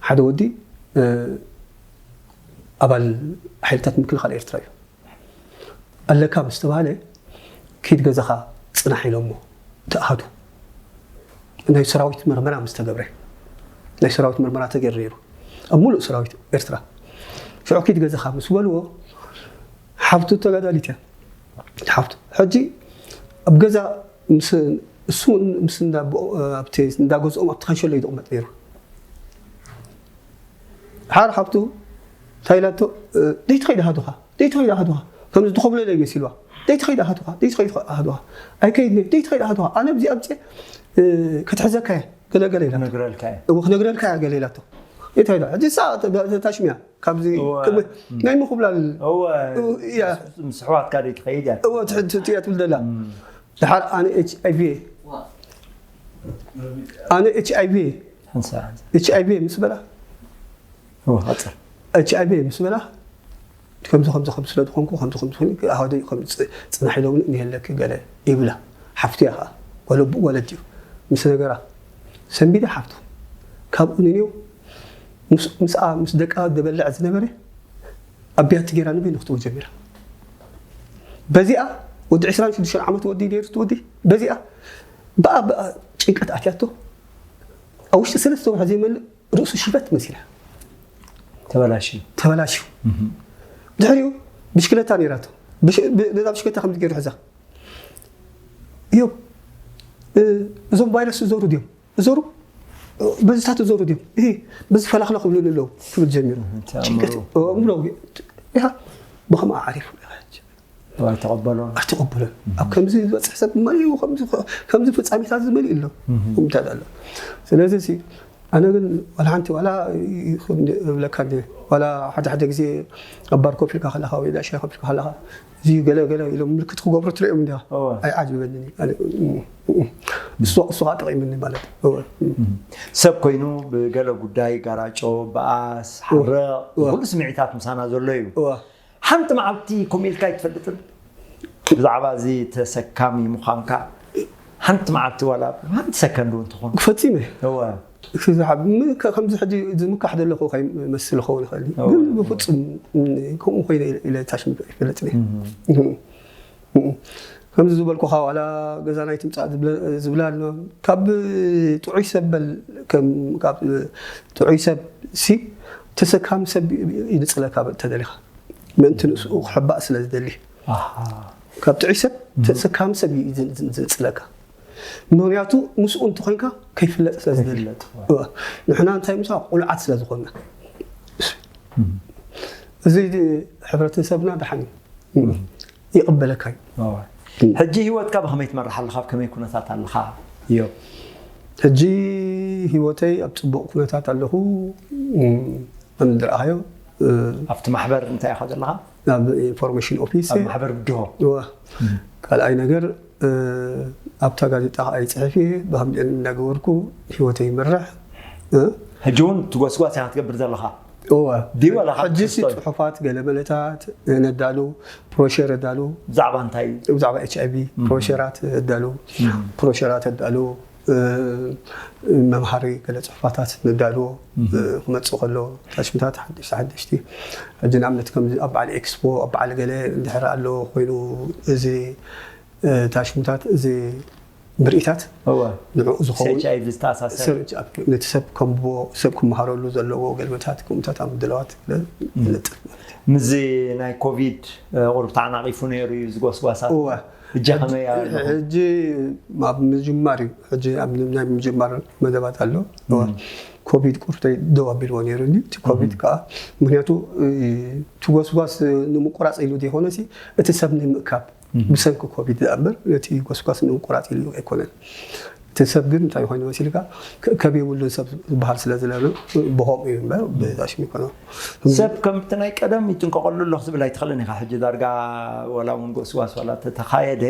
ሓደ ወዲ እ፣ ኣባል ሓይልታት ምክልኻል ኤርትራ እዩ ኣለካ ምስ ተባሃለ ኪድ ገዛኻ ፅናሕ ኢሎሞ ተኣሃዱ ናይ ሰራዊት ምርመራ ምስ ተገብረ ናይ ሰራዊት ምርመራ ተገይሩ ነይሩ ኣብ ሙሉእ ሰራዊት ኤርትራ ሽዑ ኪድ ገዛኻ ምስ በልዎ ሓፍቱ ተጋዳሊት እያ ሓፍቱ ሕጂ ኣብ ገዛ ምስ እሱ ምስ እንዳ- ኣብቲ እንዳገዝኦም ኣብቲ ካንሸሎ እዩ ዝቕመጥ ነይሩ ሓር ሓፍቱ እንታይ ኢላቶ ደይትኸይድ ኣሃዱኻ ደይትኸይድ ኣሃዱኻ ከምዚ ዝኸብለለ ይመሲልዋ ደይትኸይድ ኣሃዱኻ ደይትኸይድ ኣሃዱኻ ኣይከይድኒ ደይትኸይድ ኣሃዱኻ ኣነ ብዚ ኣምፀ ክትሕዘካ እየ ገለገለ ኢላ ክነግረልካ እየ እዎ ክነግረልካ እያ ገለ ኢላቶ እንታይ ኢላ ሕጂ ሳ ታሽሚያ ካብዚ እወ። ቅድሚ ናይ ምኹብላል እወ እያ። ምስ ኣሕዋትካ ዶ ትኸይድ እያ እዎ ትሕንቲ እያ ትብል ዘላ ድሓር ኣነ ኤች ኣይቪ ኣነ ኤች ኣይቪ ሓንሳ ሓንሳ ኤች ኣይቪ ምስ በላ እወ ቀጽል ኤች ኣይቪ ምስ በላ ከምዚ ከምዚ ከም ስለ ዝኾንኩ ከምዚ ከምዚ ኮይኑ ኣሃደይ ከም ጽ- ጽናሕ ኢሎም ንህለኪ ገለ ይብላ ሓፍትያ ከዓ ወለቡ ወለድ እዩ ምስ ነገራ ሰንቢዳ ሓፍቱ ካብኡ ንንዮ ምስ- ምስኣ ምስ ደቃ ደበልዕ ዝነበረ ኣብ ቢያቲ ገይራ ንበይኑ ክትወ ጀሚራ በዚኣ ወዲ 26 ዓመት ወዲ ነይሩ እቲ ወዲ በዚኣ ብኣ ብኣ ጭንቀት ኣትያቶ ኣብ ውሽጢ ሰለስተ ወርሒ ዘይመልእ ርእሱ ሽበት መሲላ ተበላሽዩ ተበላሽዩ ድሕሪኡ ብሽክለታ ነይራቶ ብሽ- ብ- ነዛ ብሽክለታ ከም ገይሩ ሕዛ እዮም እዞም ቫይረስ ዝዞሩ ድዮም እዞሩ በዚታት እዞሩ ድዮም እ በዚ ፈላኽላ ክብሉ ኣለዉ ክብል ጀሚሩ እቲ ጭንቀት ኣእምሮ። ኣእምሮ ኢኻ ብኸምኣ ዓሪፉ ኢኻ ኣይተቐበሎን ኣይተቐበሎን ኣብ ከምዚ ዝበፅሕ ሰብ መሊኡ ከምዚ ፍፃሜታት ዝመሊኡ ኣሎ ምታት ኣሎ ስለዚ ሲ ኣነ ግን ዋላ ሓንቲ ዋላ እብለካ እንደ ዋላ ሓደ ሓደ ግዜ ኣብ ባር ኮፍ ኢልካ ከለካ ወይ ዳሻ ኮፍ ኢልካ ከለካ እዚ ገለ ገለ ኢሎም ምልክት ክገብሩ ትሪኦም እንዲያ ኣይዓጅበንን እዩ እሱ እሱ ከዓ ጠቂምኒ ማለት እዩ ሰብ ኮይኑ ብገለ ጉዳይ ጋራጮ በኣስ ሓረቕ ኩሉ ስምዒታት ምሳና ዘሎ እዩ ሓንቲ መዓልቲ ከምኡ ኢልካ ኣይትፈልጥን ብዛዕባ እዚ ተሰካሚ ምዃንካ ሓንቲ መዓልቲ ዋላ ሓንቲ ሰከንድ እውን ትኾን ፈፂመ እወ እዚ ዝሓብ ም- ከ- ከምዚ ሕጂ ዝምካሕ ዘለኹ ከይመስል ክኸውን ይኽእል እዩ። ግን ብፍፁም ም- ከምኡ ኮይነ ኢለ- ኢለ ታሽም ይፈልጥ እየ። ከምዚ ዝበልኩኻ ዋላ ገዛና ይትምፃእ ዝብለ- ዝብላ ኣሎ ካብ ጥዑይ ሰብ በል ከም ካብ ጥዑይ ሰብ ሲ ተሰካሚ ሰብ ይንፅለካ በል ተደሊኻ ምእንቲ ንስኡ ክሕባእ ስለ ዝደሊ ካብ ጥዑይ ሰብ ተሰካሚ ሰብ እዩ ዝን- ዝን- ዝንፅለካ ምክንያቱ ምስኡ እንተኮንካ ከይፍለጥ ስለ ዝደሊ ንሕና እንታይ ምሳ ቁልዓት ስለ ዝኮና እዚ ሕብረተሰብና ደሓን እዩ ይቕበለካ እዩ ሕጂ ህይወትካ ብከመይ ትመርሕ ኣለካ ኣብ ከመይ ኩነታት ኣለካ እዮ ሕጂ ህይወተይ ኣብ ፅቡቅ ኩነታት ኣለኹ ከም ዝረኣኻዮ ኣብቲ ማሕበር እንታይ ኢኻ ዘለካ ናብ ኢንፎርሜሽን ኦፊስ ኣብ ማሕበር ብድሆ እወ ካልኣይ ነገር ኣብታ ጋዜጣ ከዓ ይፅሕፍ እየ ብከምዚአን እናገበርኩ ህይወተይ ይመርሕ ሕጂ እውን ትጎስጓስ ኢካ ትገብር ዘለካ እወ ድዩ ወላ ካብ ሕጂሲ ትሕዝቶ እዩ? ፅሑፋት ገለ መለታት ነዳሉ ፕሮሸር ነዳሉ ብዛዕባ እንታይ እዩ ብዛዕባ ኤች ኣይቪ ፕሮሸራት ነዳሉ ፕሮሸራት ነዳሉ መምሃሪ ገለ ፅሑፋታት ነዳልዎ ክመፅእ ከሎ ታሽምታት ሓደሽቲ ሓደሽቲ ሕጂ ንኣብነት ከምዚ ኣብ በዓል ኤክስፖ ኣብ በዓል ገለ እንድሕር ኣሎ ኮይኑ እዚ ታሽምታት እዚ ምርኢታት እወ ንዕኡ ዝኸውን ኤች ኣይ ቪ ዝተኣሳሰር ሰብ ነቲ ሰብ ከንብቦ ሰብ ክመሃረሉ ዘለዎ ገልመታት ከምኡታት ኣብ ምድላዋት ይነጥፍ ማለት እዩ። ምስዚ ናይ ኮቪድ ቁሩብ ተዓናቒፉ ነይሩ እዩ ዝጎስጓሳት እወ እጃ ከመይ ኣሎ ሕጂ ኣብ ምጅማር እዩ ሕጂ ኣብ ናይ ምጅማር መደባት ኣሎ እወ ኮቪድ ቁርተይ ደው ኣቢልዎ ነይሩ እዩ እቲ ኮቪድ ከዓ ምክንያቱ እቲ ጎስጓስ ንምቁራፅ ኢሉ ዘይኮነ እቲ ሰብ ንምእካብ ብሰንኪ ኮቪድ ዝኣምበር ነቲ ጎስጓስ ንምቁራፅ ኢሉ ኣይኮነን እቲ ሰብ ግን እንታይ ኮይኑ መሲልካ ከብ የብሉን ሰብ ዝበሃል ስለ ዝለሉ ብኸምኡ እዩ እምበር ብዛሽም ይኮነ ሰብ ከምቲ ናይ ቀደም ይጥንቀቐሉ ኣሎ ክትብል ኣይትኽእልን ኢኻ ሕጂ ዳርጋ ወላ እውን ጎስጓስ ዋላ ተተኻየደ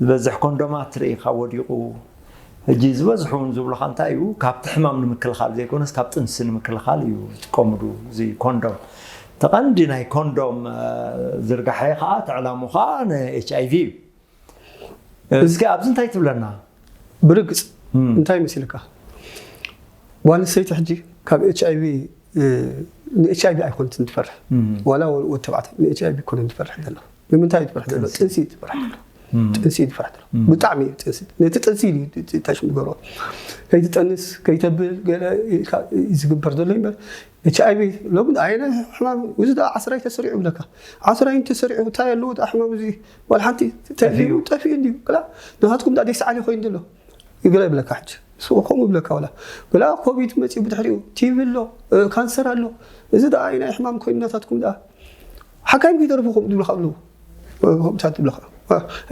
ዝበዝሕ ኮንዶማት ርኢኻ ወዲቑ ሕጂ ዝበዝሑ እውን ዝብሉኻ እንታይ እዩ ካብቲ ሕማም ንምክልኻል ዘይኮነስ ካብ ጥንሲ ንምክልኻል እዩ ዝጥቀምሉ እዚ ኮንዶም ተቐንዲ ናይ ኮንዶም ዝርጋሐ ከዓ ተዕላሙ ከዓ ንኤች ኣይ ቪ እዩ እስኪ ኣብዚ እንታይ ትብለና ብርግፅ እንታይ መሲልካ ጓል ሰይቲ ሕጂ ካብ ኤች ኣይ ቪ ንኤች ኣይ ቪ ኣይኮነትን ትፈርሕ ዋላ ወድ ተባዕታይ ንኤች ኣይ ቪ ኮነ ትፈርሕ ዘሎ ንምንታይ ትፈርሕ ዘሎ ጥንሲ ትፈርሕ ዘሎ ጥንሲ ትፈርሕ ዘሎ ብጣዕሚ እዩ ጥንሲ ነቲ ጥንሲ ታሽም ዝገርቦ ከይትጠንስ ከይተብል ገለ ዝግበር ዘሎ ይበር ኤች ኣይ ቪ ሎሚ ኣይነ ሕማም እዚ ዳ ዓስራይ ተሰሪዑ ይብለካ ዓስራይ ተሰሪዑ እንታይ ኣለዎ ዳ ሕማም እዚ ዋላ ሓንቲ ጠፊኡ እንዲዩ ክላ ናትኩም ዳ ደስዓሊ ኮይኑ ዘሎ ይግላ ይብለካ ሕጂ ስኡ ከምኡ ይብለካ ዋላ ግላ ኮቪድ መፂኡ ብድሕሪኡ ቲቪ ኣሎ ካንሰር ኣሎ እዚ ዳ ኣይናይ ሕማም ኮይኑ ናታትኩም ዳ ሓካይም ከይደረፉ ከምኡ ዝብለካ ኣለዉ ከምታት ይብለካ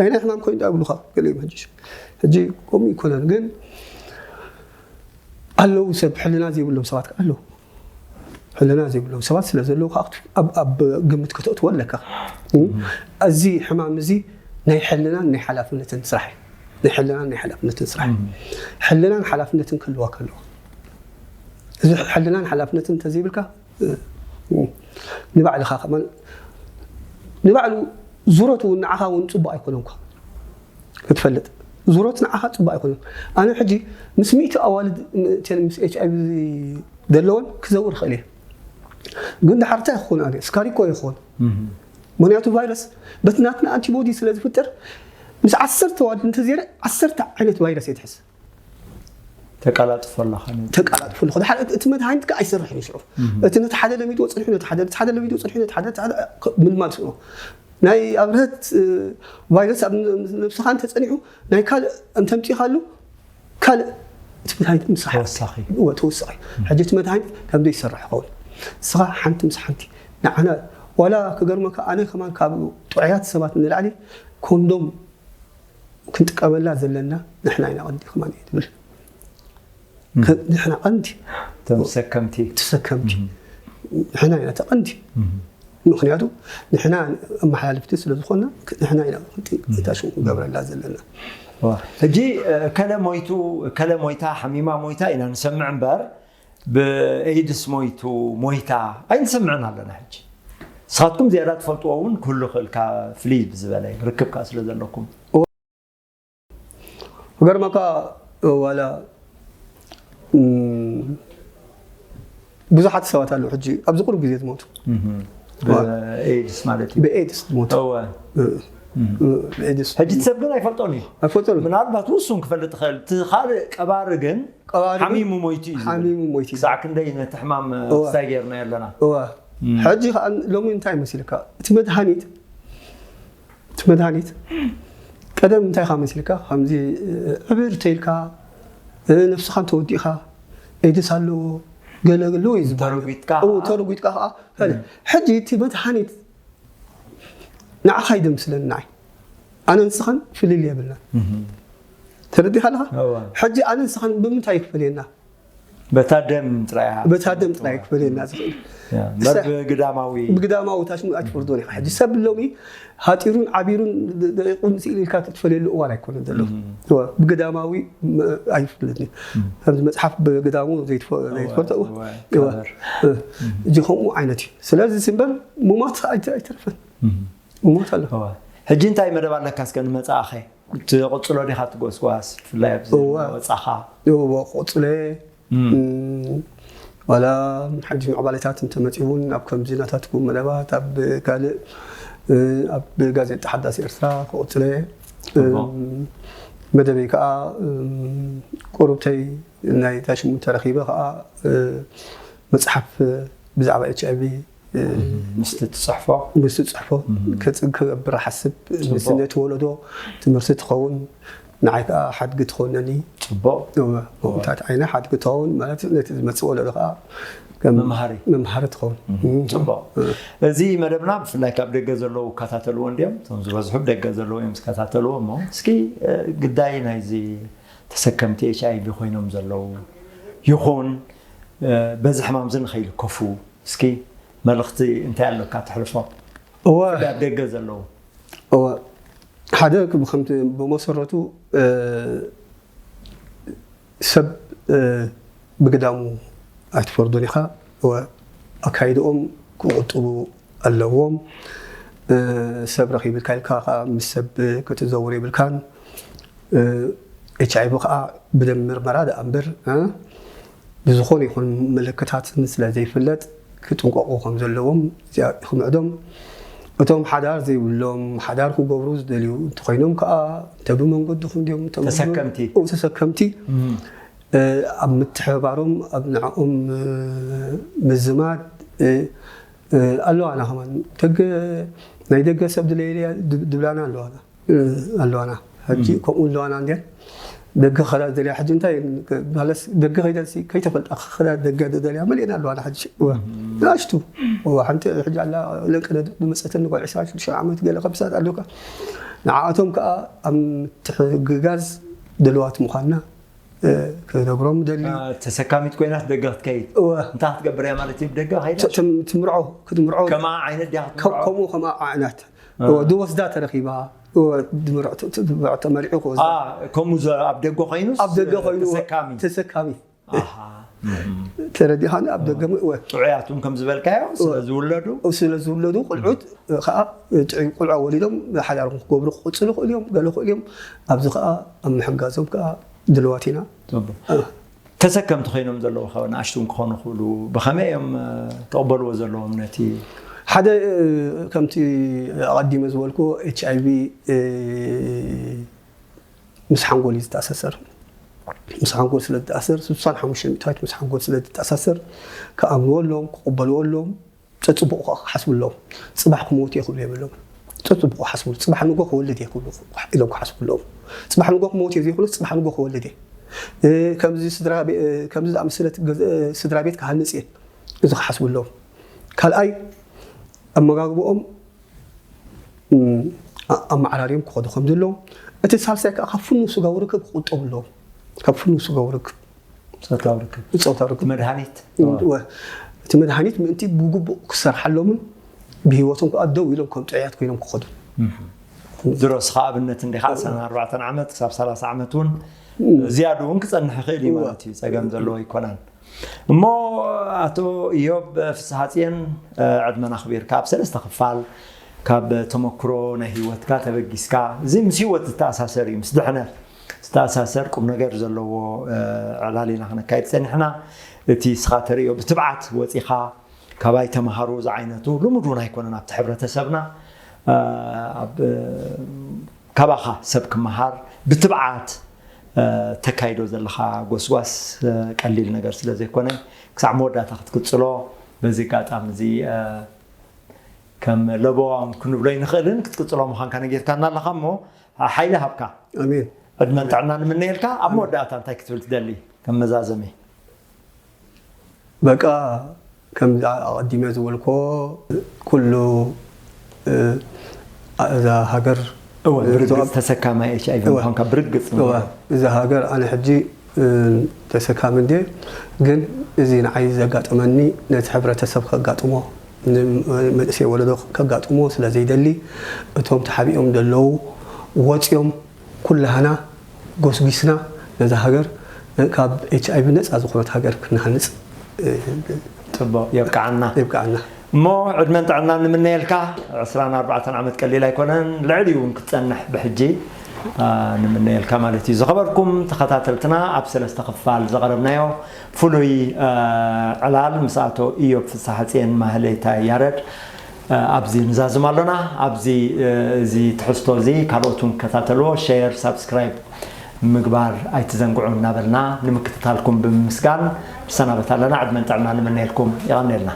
ኣይናይ ሕማም ኮይኑ ዳ ይብሉካ ገለ ሕጂ ሕጂ ከምኡ ይኮነን ግን ኣለዉ ሰብ ሕልና ዘይብሎም ሰባት ኣለዉ ሕልና ዘይብሎም ሰባት ስለ ዘለዉ ከዓ ኣብ ግምት ከተእትዎ ኣለካ እዚ ሕማም እዚ ናይ ሕልናን ናይ ሓላፍነትን ስራሕ ናይ ሕልናን ናይ ሓላፍነትን ስራሕ ሕልናን ሓላፍነትን ክህልዋ ከለዋ እዚ ሕልናን ሓላፍነትን እንተዘይብልካ ንባዕልኻ ከማን ንባዕሉ ዙረት እውን ንዓኻ እውን ፅቡቅ ኣይኮነን ክትፈልጥ ዙሮት ንዓኻ ፅቡቅ ኣይኮነን ኣነ ሕጂ ምስ ሚእቲ ኣዋልድ ምስ ኤች ኣይቪ ዘለወን ክዘውር ይኽእል እየ ግን ድሓር እንታይ ክኾን ኣነ ስካሪኮ ይኾን ምክንያቱ ቫይረስ በቲ ናትና ኣንቲቦዲ ስለ ዝፍጠር ምስ ዓሰርተ ኣዋልድ እንተዘይረ ዓሰርተ ዓይነት ቫይረስ እየ ትሕዝ ተቀላጥፎ ኣለኻ ተቀላጥፎ ኣለኹ ድሓር እቲ መድሃኒት ከዓ ኣይሰርሕን እዩ ሽዑ እቲ ነቲ ሓደ ለሚድዎ ፅንሑ ነቲ ሓደ ነቲ ሓደ ለሚድዎ ፅንሑ ነቲ ሓደ ምልማል ስኖ ናይ ኣብርሀት ቫይረስ ኣብ ነብስኻ እንተፀኒሑ ናይ ካልእ እንተምፂኻሉ ካልእ እቲ መድሃኒት ምስራሕ ተወሳኺ ተወሳኺ ሕጂ እቲ መድሃኒት ከም ዘይሰርሕ ይኸውን ንስኻ ሓንቲ ምስ ሓንቲ ንዓና ዋላ ክገርመካ ኣነ ከማን ካብ ጥዑያት ሰባት ንላዕሊ ኮንዶም ክንጥቀመላ ዘለና ንሕና ኢና ቀንዲ ከማን እየ ትብል ንሕና ቀንዲ ተሰከምቲ ተሰከምቲ ንሕና ኢና ተቐንዲ ምክንያቱ ንሕና ኣመሓላልፍቲ ስለ ዝኾንና ንሕና ኢና እታ ሽሙ ንገብረላ ዘለና ሕጂ ከለ ሞይቱ ከለ ሞይታ ሓሚማ ሞይታ ኢና ንሰምዕ እምበር ብኤድስ ሞይቱ ሞይታ ኣይንሰምዕን ኣለና ሕጂ ንስኻትኩም ዝያዳ ትፈልጥዎ እውን ክህሉ ክእልካ ፍልይ ብዝበለ ርክብካ ስለ ዘለኩም ክገርመካ ዋላ ብዙሓት ሰባት ኣለዉ ሕጂ ኣብዚ ቁሩብ ግዜ ዝሞቱ ብኤድስ ማለት እዩ ብኤድስ ዝሞቱ እወ ብኤድስ ሕጂ እቲ ሰብ ግን ኣይፈልጦን እዩ ኣይፈልጦን ምናልባት ውሱን ክፈልጥ ይኽእል እቲ ካልእ ቀባሪ ግን ቀባሪ ግን ሓሚሙ ሞይቱ እዩ ዝብል። ሓሚሙ ሞይቱ እዩ ክሳዕ ክንደይ ነቲ ሕማም እወ። ክሳይ ገይርና ኣለና እወ ሕጂ ከዓ ሎሚ እንታይ መሲልካ እቲ መድሃኒት እቲ መድሃኒት ቀደም እንታይ ካ መሲልካ ከምዚ ዕብር ተይልካ ነብስኻ እንተወዲእኻ ኤድስ ኣለዎ ገለ ኣለዎ እዩ ዝበሃል ተረጒጥካ እዎ፣ ተረጒጥካ ከዓ ፈለ ሕጂ እቲ መድሃኒት ንዓኻ ይደምስለኒ ንዓይ ኣነ ንስኻን ፍልል የብልና ተረዲኻ ኣለኻ እወ። ሕጂ ኣነ ንስኻን ብምንታይ ይክፈልየና በታ ደም ጥራይ እያ። በታ ደም ጥራይ ክፈልየና ዝኽእል ያ፣ እምበር ብግዳማዊ ብግዳማዊ ታሽሙ ኣይትፈርዶን ኢኻ ሕጂ ሰብ ሎሚ ሃጢሩን ዓቢሩን ደቂቁን ስኢል ኢልካ ትፈልየሉ እዋን ኣይኮነን ዘሎ እወ፣ ብግዳማዊ ም- ኣይፍለጥን እዩ ከምዚ መፅሓፍ ብግዳሙ ዘይትፈ- ዘይትፈልጦ እወ፣ እወ፣ እወ። ቀበር። እ፣ እጂ ከምኡ ዓይነት እዩ ስለዚ እዚ እምበር ሙማት ኣይተ- ኣይተርፈን ሙማት ኣሎ እወ። ሕጂ እንታይ መደብ ኣለካ እስከ ንመፃእኸ ትቕፅሎ ዲኻ ትጎስጓስ ብፍላይ ኣብዚ እወ። ወፃኻ እወ ቆፅለ እም፣ ዋላ ሓድሽ ምዕባለታት እንተመፂኡ እውን ኣብ ከምዚ ናታትኩም መደባት ኣብ ካልእ እ፣ ኣብ ጋዜጣ ሓዳስ ኤርትራ ክቕፅለ እሞ። እም፣ መደበይ ከዓ ቁሩብተይ ናይ ዳሽሙን ተረኺበ ከዓ መፅሓፍ ብዛዕባ ኤች ኣይቪ ምስቲ ትፅሕፎ ምስ ትፅሕፎ ክገብር ሓስብ ምስ ነቲ ወለዶ ትምህርቲ ትኸውን ንዓይ ከዓ ሓድጊ ትኾነኒ ፅቡቅ ታት ዓይነ ሓድጊ ትኸውን ማለት ነቲ ዝመፅእ ወለዶ ከዓ ከም መምሃሪ መምሃሪ ትኸውን ፅቡቅ እዚ መደብና ብፍላይ ካብ ደገ ዘለዉ ይከታተልዎ እንዲዮም እቶም ዝበዝሑ ደገ ዘለዉ እዮም ዝከታተልዎ እሞ እስኪ ግዳይ ናይዚ ተሰከምቲ ኤች ኣይቪ ኮይኖም ዘለዉ ይኹን በዚ ሕማም እዚ ንኸይልከፉ እስኪ መልእኽቲ እንታይ ኣለካ ተሕልፎ እወ ኣብ ደገ ዘለዉ እወ ሓደ ከምቲ ብመሰረቱ ሰብ ብግዳሙ ኣይትፈርዶን ኢኻ ኣካይድኦም ክቁጥቡ ኣለዎም ሰብ ረኺብልካ ኢልካ ምስ ሰብ ክትዘውር የብልካን ኤች ኣይቪ ከዓ ብደም ምርመራ ደኣ እምበር ብዝኾነ ይኹን ምልክታት ስለ ዘይፍለጥ ክጥንቀቑ ከም ዘለዎም እዚኣ ክምዕዶም እቶም ሓዳር ዘይብሎም ሓዳር ክገብሩ ዝደልዩ እንተኮይኖም ከዓ እንተ ብመንገድኹም ድዮም እቶም ተሰከምቲ ኡ ተሰከምቲ ኣብ ምትሕባሮም ኣብ ንዕኦም ምዝማድ ኣለዋና ከማን ደገ ናይ ደገ ሰብ ድለየለያ ድብላና ኣለዋና ኣለዋና ሕጂ ከምኡ ኣለዋና እንድያን ደገ ክኸዳ ዝደልያ ሕጂ እንታይ ማለስ ደገ ከይደልሲ ከይተፈልጣ ክኸዳ ደገ ዝደልያ መሊእና ኣለዋና ሕጂ እወ ንኣሽቱ እወ ሓንቲ ሕጂ ኣላ ለንቀደ ዝመፀተኒ ጓል ዕስራን ሽዱሽተ ዓመት ገለ ከብሳት ኣለካ ንዓኣቶም ከዓ ኣብ ምትሕግጋዝ ድልዋት ምዃንና ክነግሮም ደሊ ተሰካሚት ኮይናት ደገ ክትከይድ እወ እንታይ ክትገብር እያ ማለት እዩ ብደገ ከይዳ ትም- ትምርዖ ክትምርዖ ከማ ዓይነት ድያ ክትምርዖ ከም- ከምኡ ከምኣ ዓይነት እወ ዝወስዳ ተረኺባ እወ ድምርዖ ት- ት- ትምርዖ ተመሪዑ ክወስዳ አ፣ ከምኡ ዘ- ኣብ ደገ ኮይኑስ ኣብ ደገ ኮይኑ ተሰካሚ ተሰካሚ ኣሃ። ተረዲኻኒ ኣብ ደገ እወ ጥዑያት እውን ከም ዝበልካዮ ስለ ዝውለዱ ስለ ዝውለዱ ቆልዑት ከዓ ጥዑይ ቆልዑ ወሊዶም ሓዳሮም ክገብሩ ክቕፅሉ ይኽእሉ እዮም ገለ ይኽእሉ እዮም ኣብዚ ከዓ ኣብ ምሕጋዞም ከዓ ድልዋት ኢና ተሰከምቲ ኮይኖም ዘለዉ ካብ ንኣሽቱ ክኾኑ ክብሉ ብኸመይ እዮም ተቕበልዎ ዘለዎም ነቲ ሓደ ከምቲ ኣቐዲመ ዝበልኩ ኤች ኣይቪ ምስ ሓንጎል እዩ ዝተኣሳሰር ምስ ሓንጎል ስለ ዝተኣሰር ስሳን ሓሙሽተ ሚእታዊት ምስ ሓንጎል ስለ ዝተኣሳሰር ክኣምንዎ ኣለዎም ክቕበልዎ ኣለዎም ፀፅቡቑ ከዓ ክሓስቡ ኣለዎም ፅባሕ ክመውት እየ ክብሉ የብሎም ፀፅቡቑ ሓስቡ ፅባሕ ንጎ ክወልድ እየ ክብሉ ኢሎም ክሓስቡ ኣለዎም ፅባሕ ንጎ ክመውት እየ ዘይኮነ ፅባሕ ንጎ ክወልድ እየ ከምዚ ስድራ ቤ- ከምዚ ዝኣመሰለት ገዝ- ስድራ ቤት ክሃንፅ እየ እዚ ክሓስቡ ኣለዎም ካልኣይ ኣመጋግብኦም ኣመዓራርዮም ክኸዱ ከም ዘለዎም እቲ ሳልሳይ ከዓ ካብ ፍኑ ስጋዊ ርክብ ክቁጠቡ ኣለዎም ካብ ፍኑ ስጋዊ ርክብ ፆታዊ ርክብ ፆታዊ ርክብ መድሃኒት እቲ መድሃኒት ምእንቲ ብግቡእ ክሰርሓሎምን ብሂወቶም ከዓ ደው ኢሎም ከም ጥዑያት ኮይኖም ክኸዱ ድሮ እስኻ ኣብነት እንዲኻ ዓሰርተ ኣርባዕተ ዓመት ክሳብ ሰላሳ ዓመት እውን ዝያዱ እውን ክፀንሕ ይኽእል እዩ ማለት እዩ ፀገም ዘለዎ ኣይኮነን እሞ ኣቶ ኢዮብ ፍስሓፅየን ዕድመና ኣኽቢርካ ኣብ ሰለስተ ክፋል ካብ ተመክሮ ናይ ህይወትካ ተበጊስካ እዚ ምስ ህይወት ዝተኣሳሰር እዩ ምስ ድሕነት ዝተኣሳሰር ቁም ነገር ዘለዎ ዕላል ኢና ክነካይድ ፀኒሕና እቲ ስኻ ተርእዮ ብትብዓት ወፂኻ ካባይ ተምሃሩ ዝዓይነቱ ልሙድ እውን ኣይኮነን ኣብቲ ሕብረተሰብና ካባኻ ሰብ ክመሃር ብትብዓት ተካይዶ ዘለኻ ጎስጓስ ቀሊል ነገር ስለ ዘይኮነ ክሳዕ መወዳእታ ክትቅፅሎ በዚ ኣጋጣሚ እዚ ከም ለበዋም ክንብሎ ይንኽእልን ክትቅፅሎ ምዃንካ ነጊርካና ኣለኻ እሞ ሓይሊ ሃብካ ኣሜን ዕድመን ጥዕና ንምነየልካ ኣብ መወዳእታ እንታይ ክትብል ትደሊ ከም መዛዘሚ በቃ ከምዚ ኣቐዲመ ዝበልኮ ኩሉ እዛ ሃገር እወ ብርግፅ ተሰካማይ ኤች ኣይቪ ምኳንካ ብርግፅ እዛ ሃገር ኣነ ሕጂ ተሰካሚ እንደ ግን እዚ ንዓይ ዘጋጠመኒ ነቲ ሕብረተሰብ ከጋጥሞ ንመንእሰይ ወለዶ ከጋጥሞ ስለ ዘይደሊ እቶም ተሓቢኦም ዘለዉ ወፂኦም ኩላህና ጎስጒስና ነዛ ሃገር ካብ ኤች ኣይቪ ነፃ ዝኾነት ሃገር ክንሃንፅ ፅቡቅ የብቅዓና የብቅዓና እሞ ዕድመን ጥዕናን ንምነየልካ ዕስራን ኣርባዕተን ዓመት ቀሊል ኣይኮነን ልዕሊ እውን ክትፀንሕ ብሕጂ ንምነየልካ ማለት እዩ ዝኸበርኩም ተኸታተልትና ኣብ ሰለስተ ክፋል ዘቐረብናዮ ፍሉይ ዕላል ምስ ኣቶ ኢዮብ ፍስሓፅየን ማህሌታ ያረድ ኣብዚ ንዛዝም ኣሎና ኣብዚ እዚ ትሕዝቶ እዚ ካልኦት እውን ክከታተልዎ ሸር ሳብስክራይብ ምግባር ኣይትዘንግዑ እናበልና ንምክትታልኩም ብምምስጋን ንሰናበት ኣለና። ዕድመን ጥዕና ንምነየልኩም። የቐንየልና።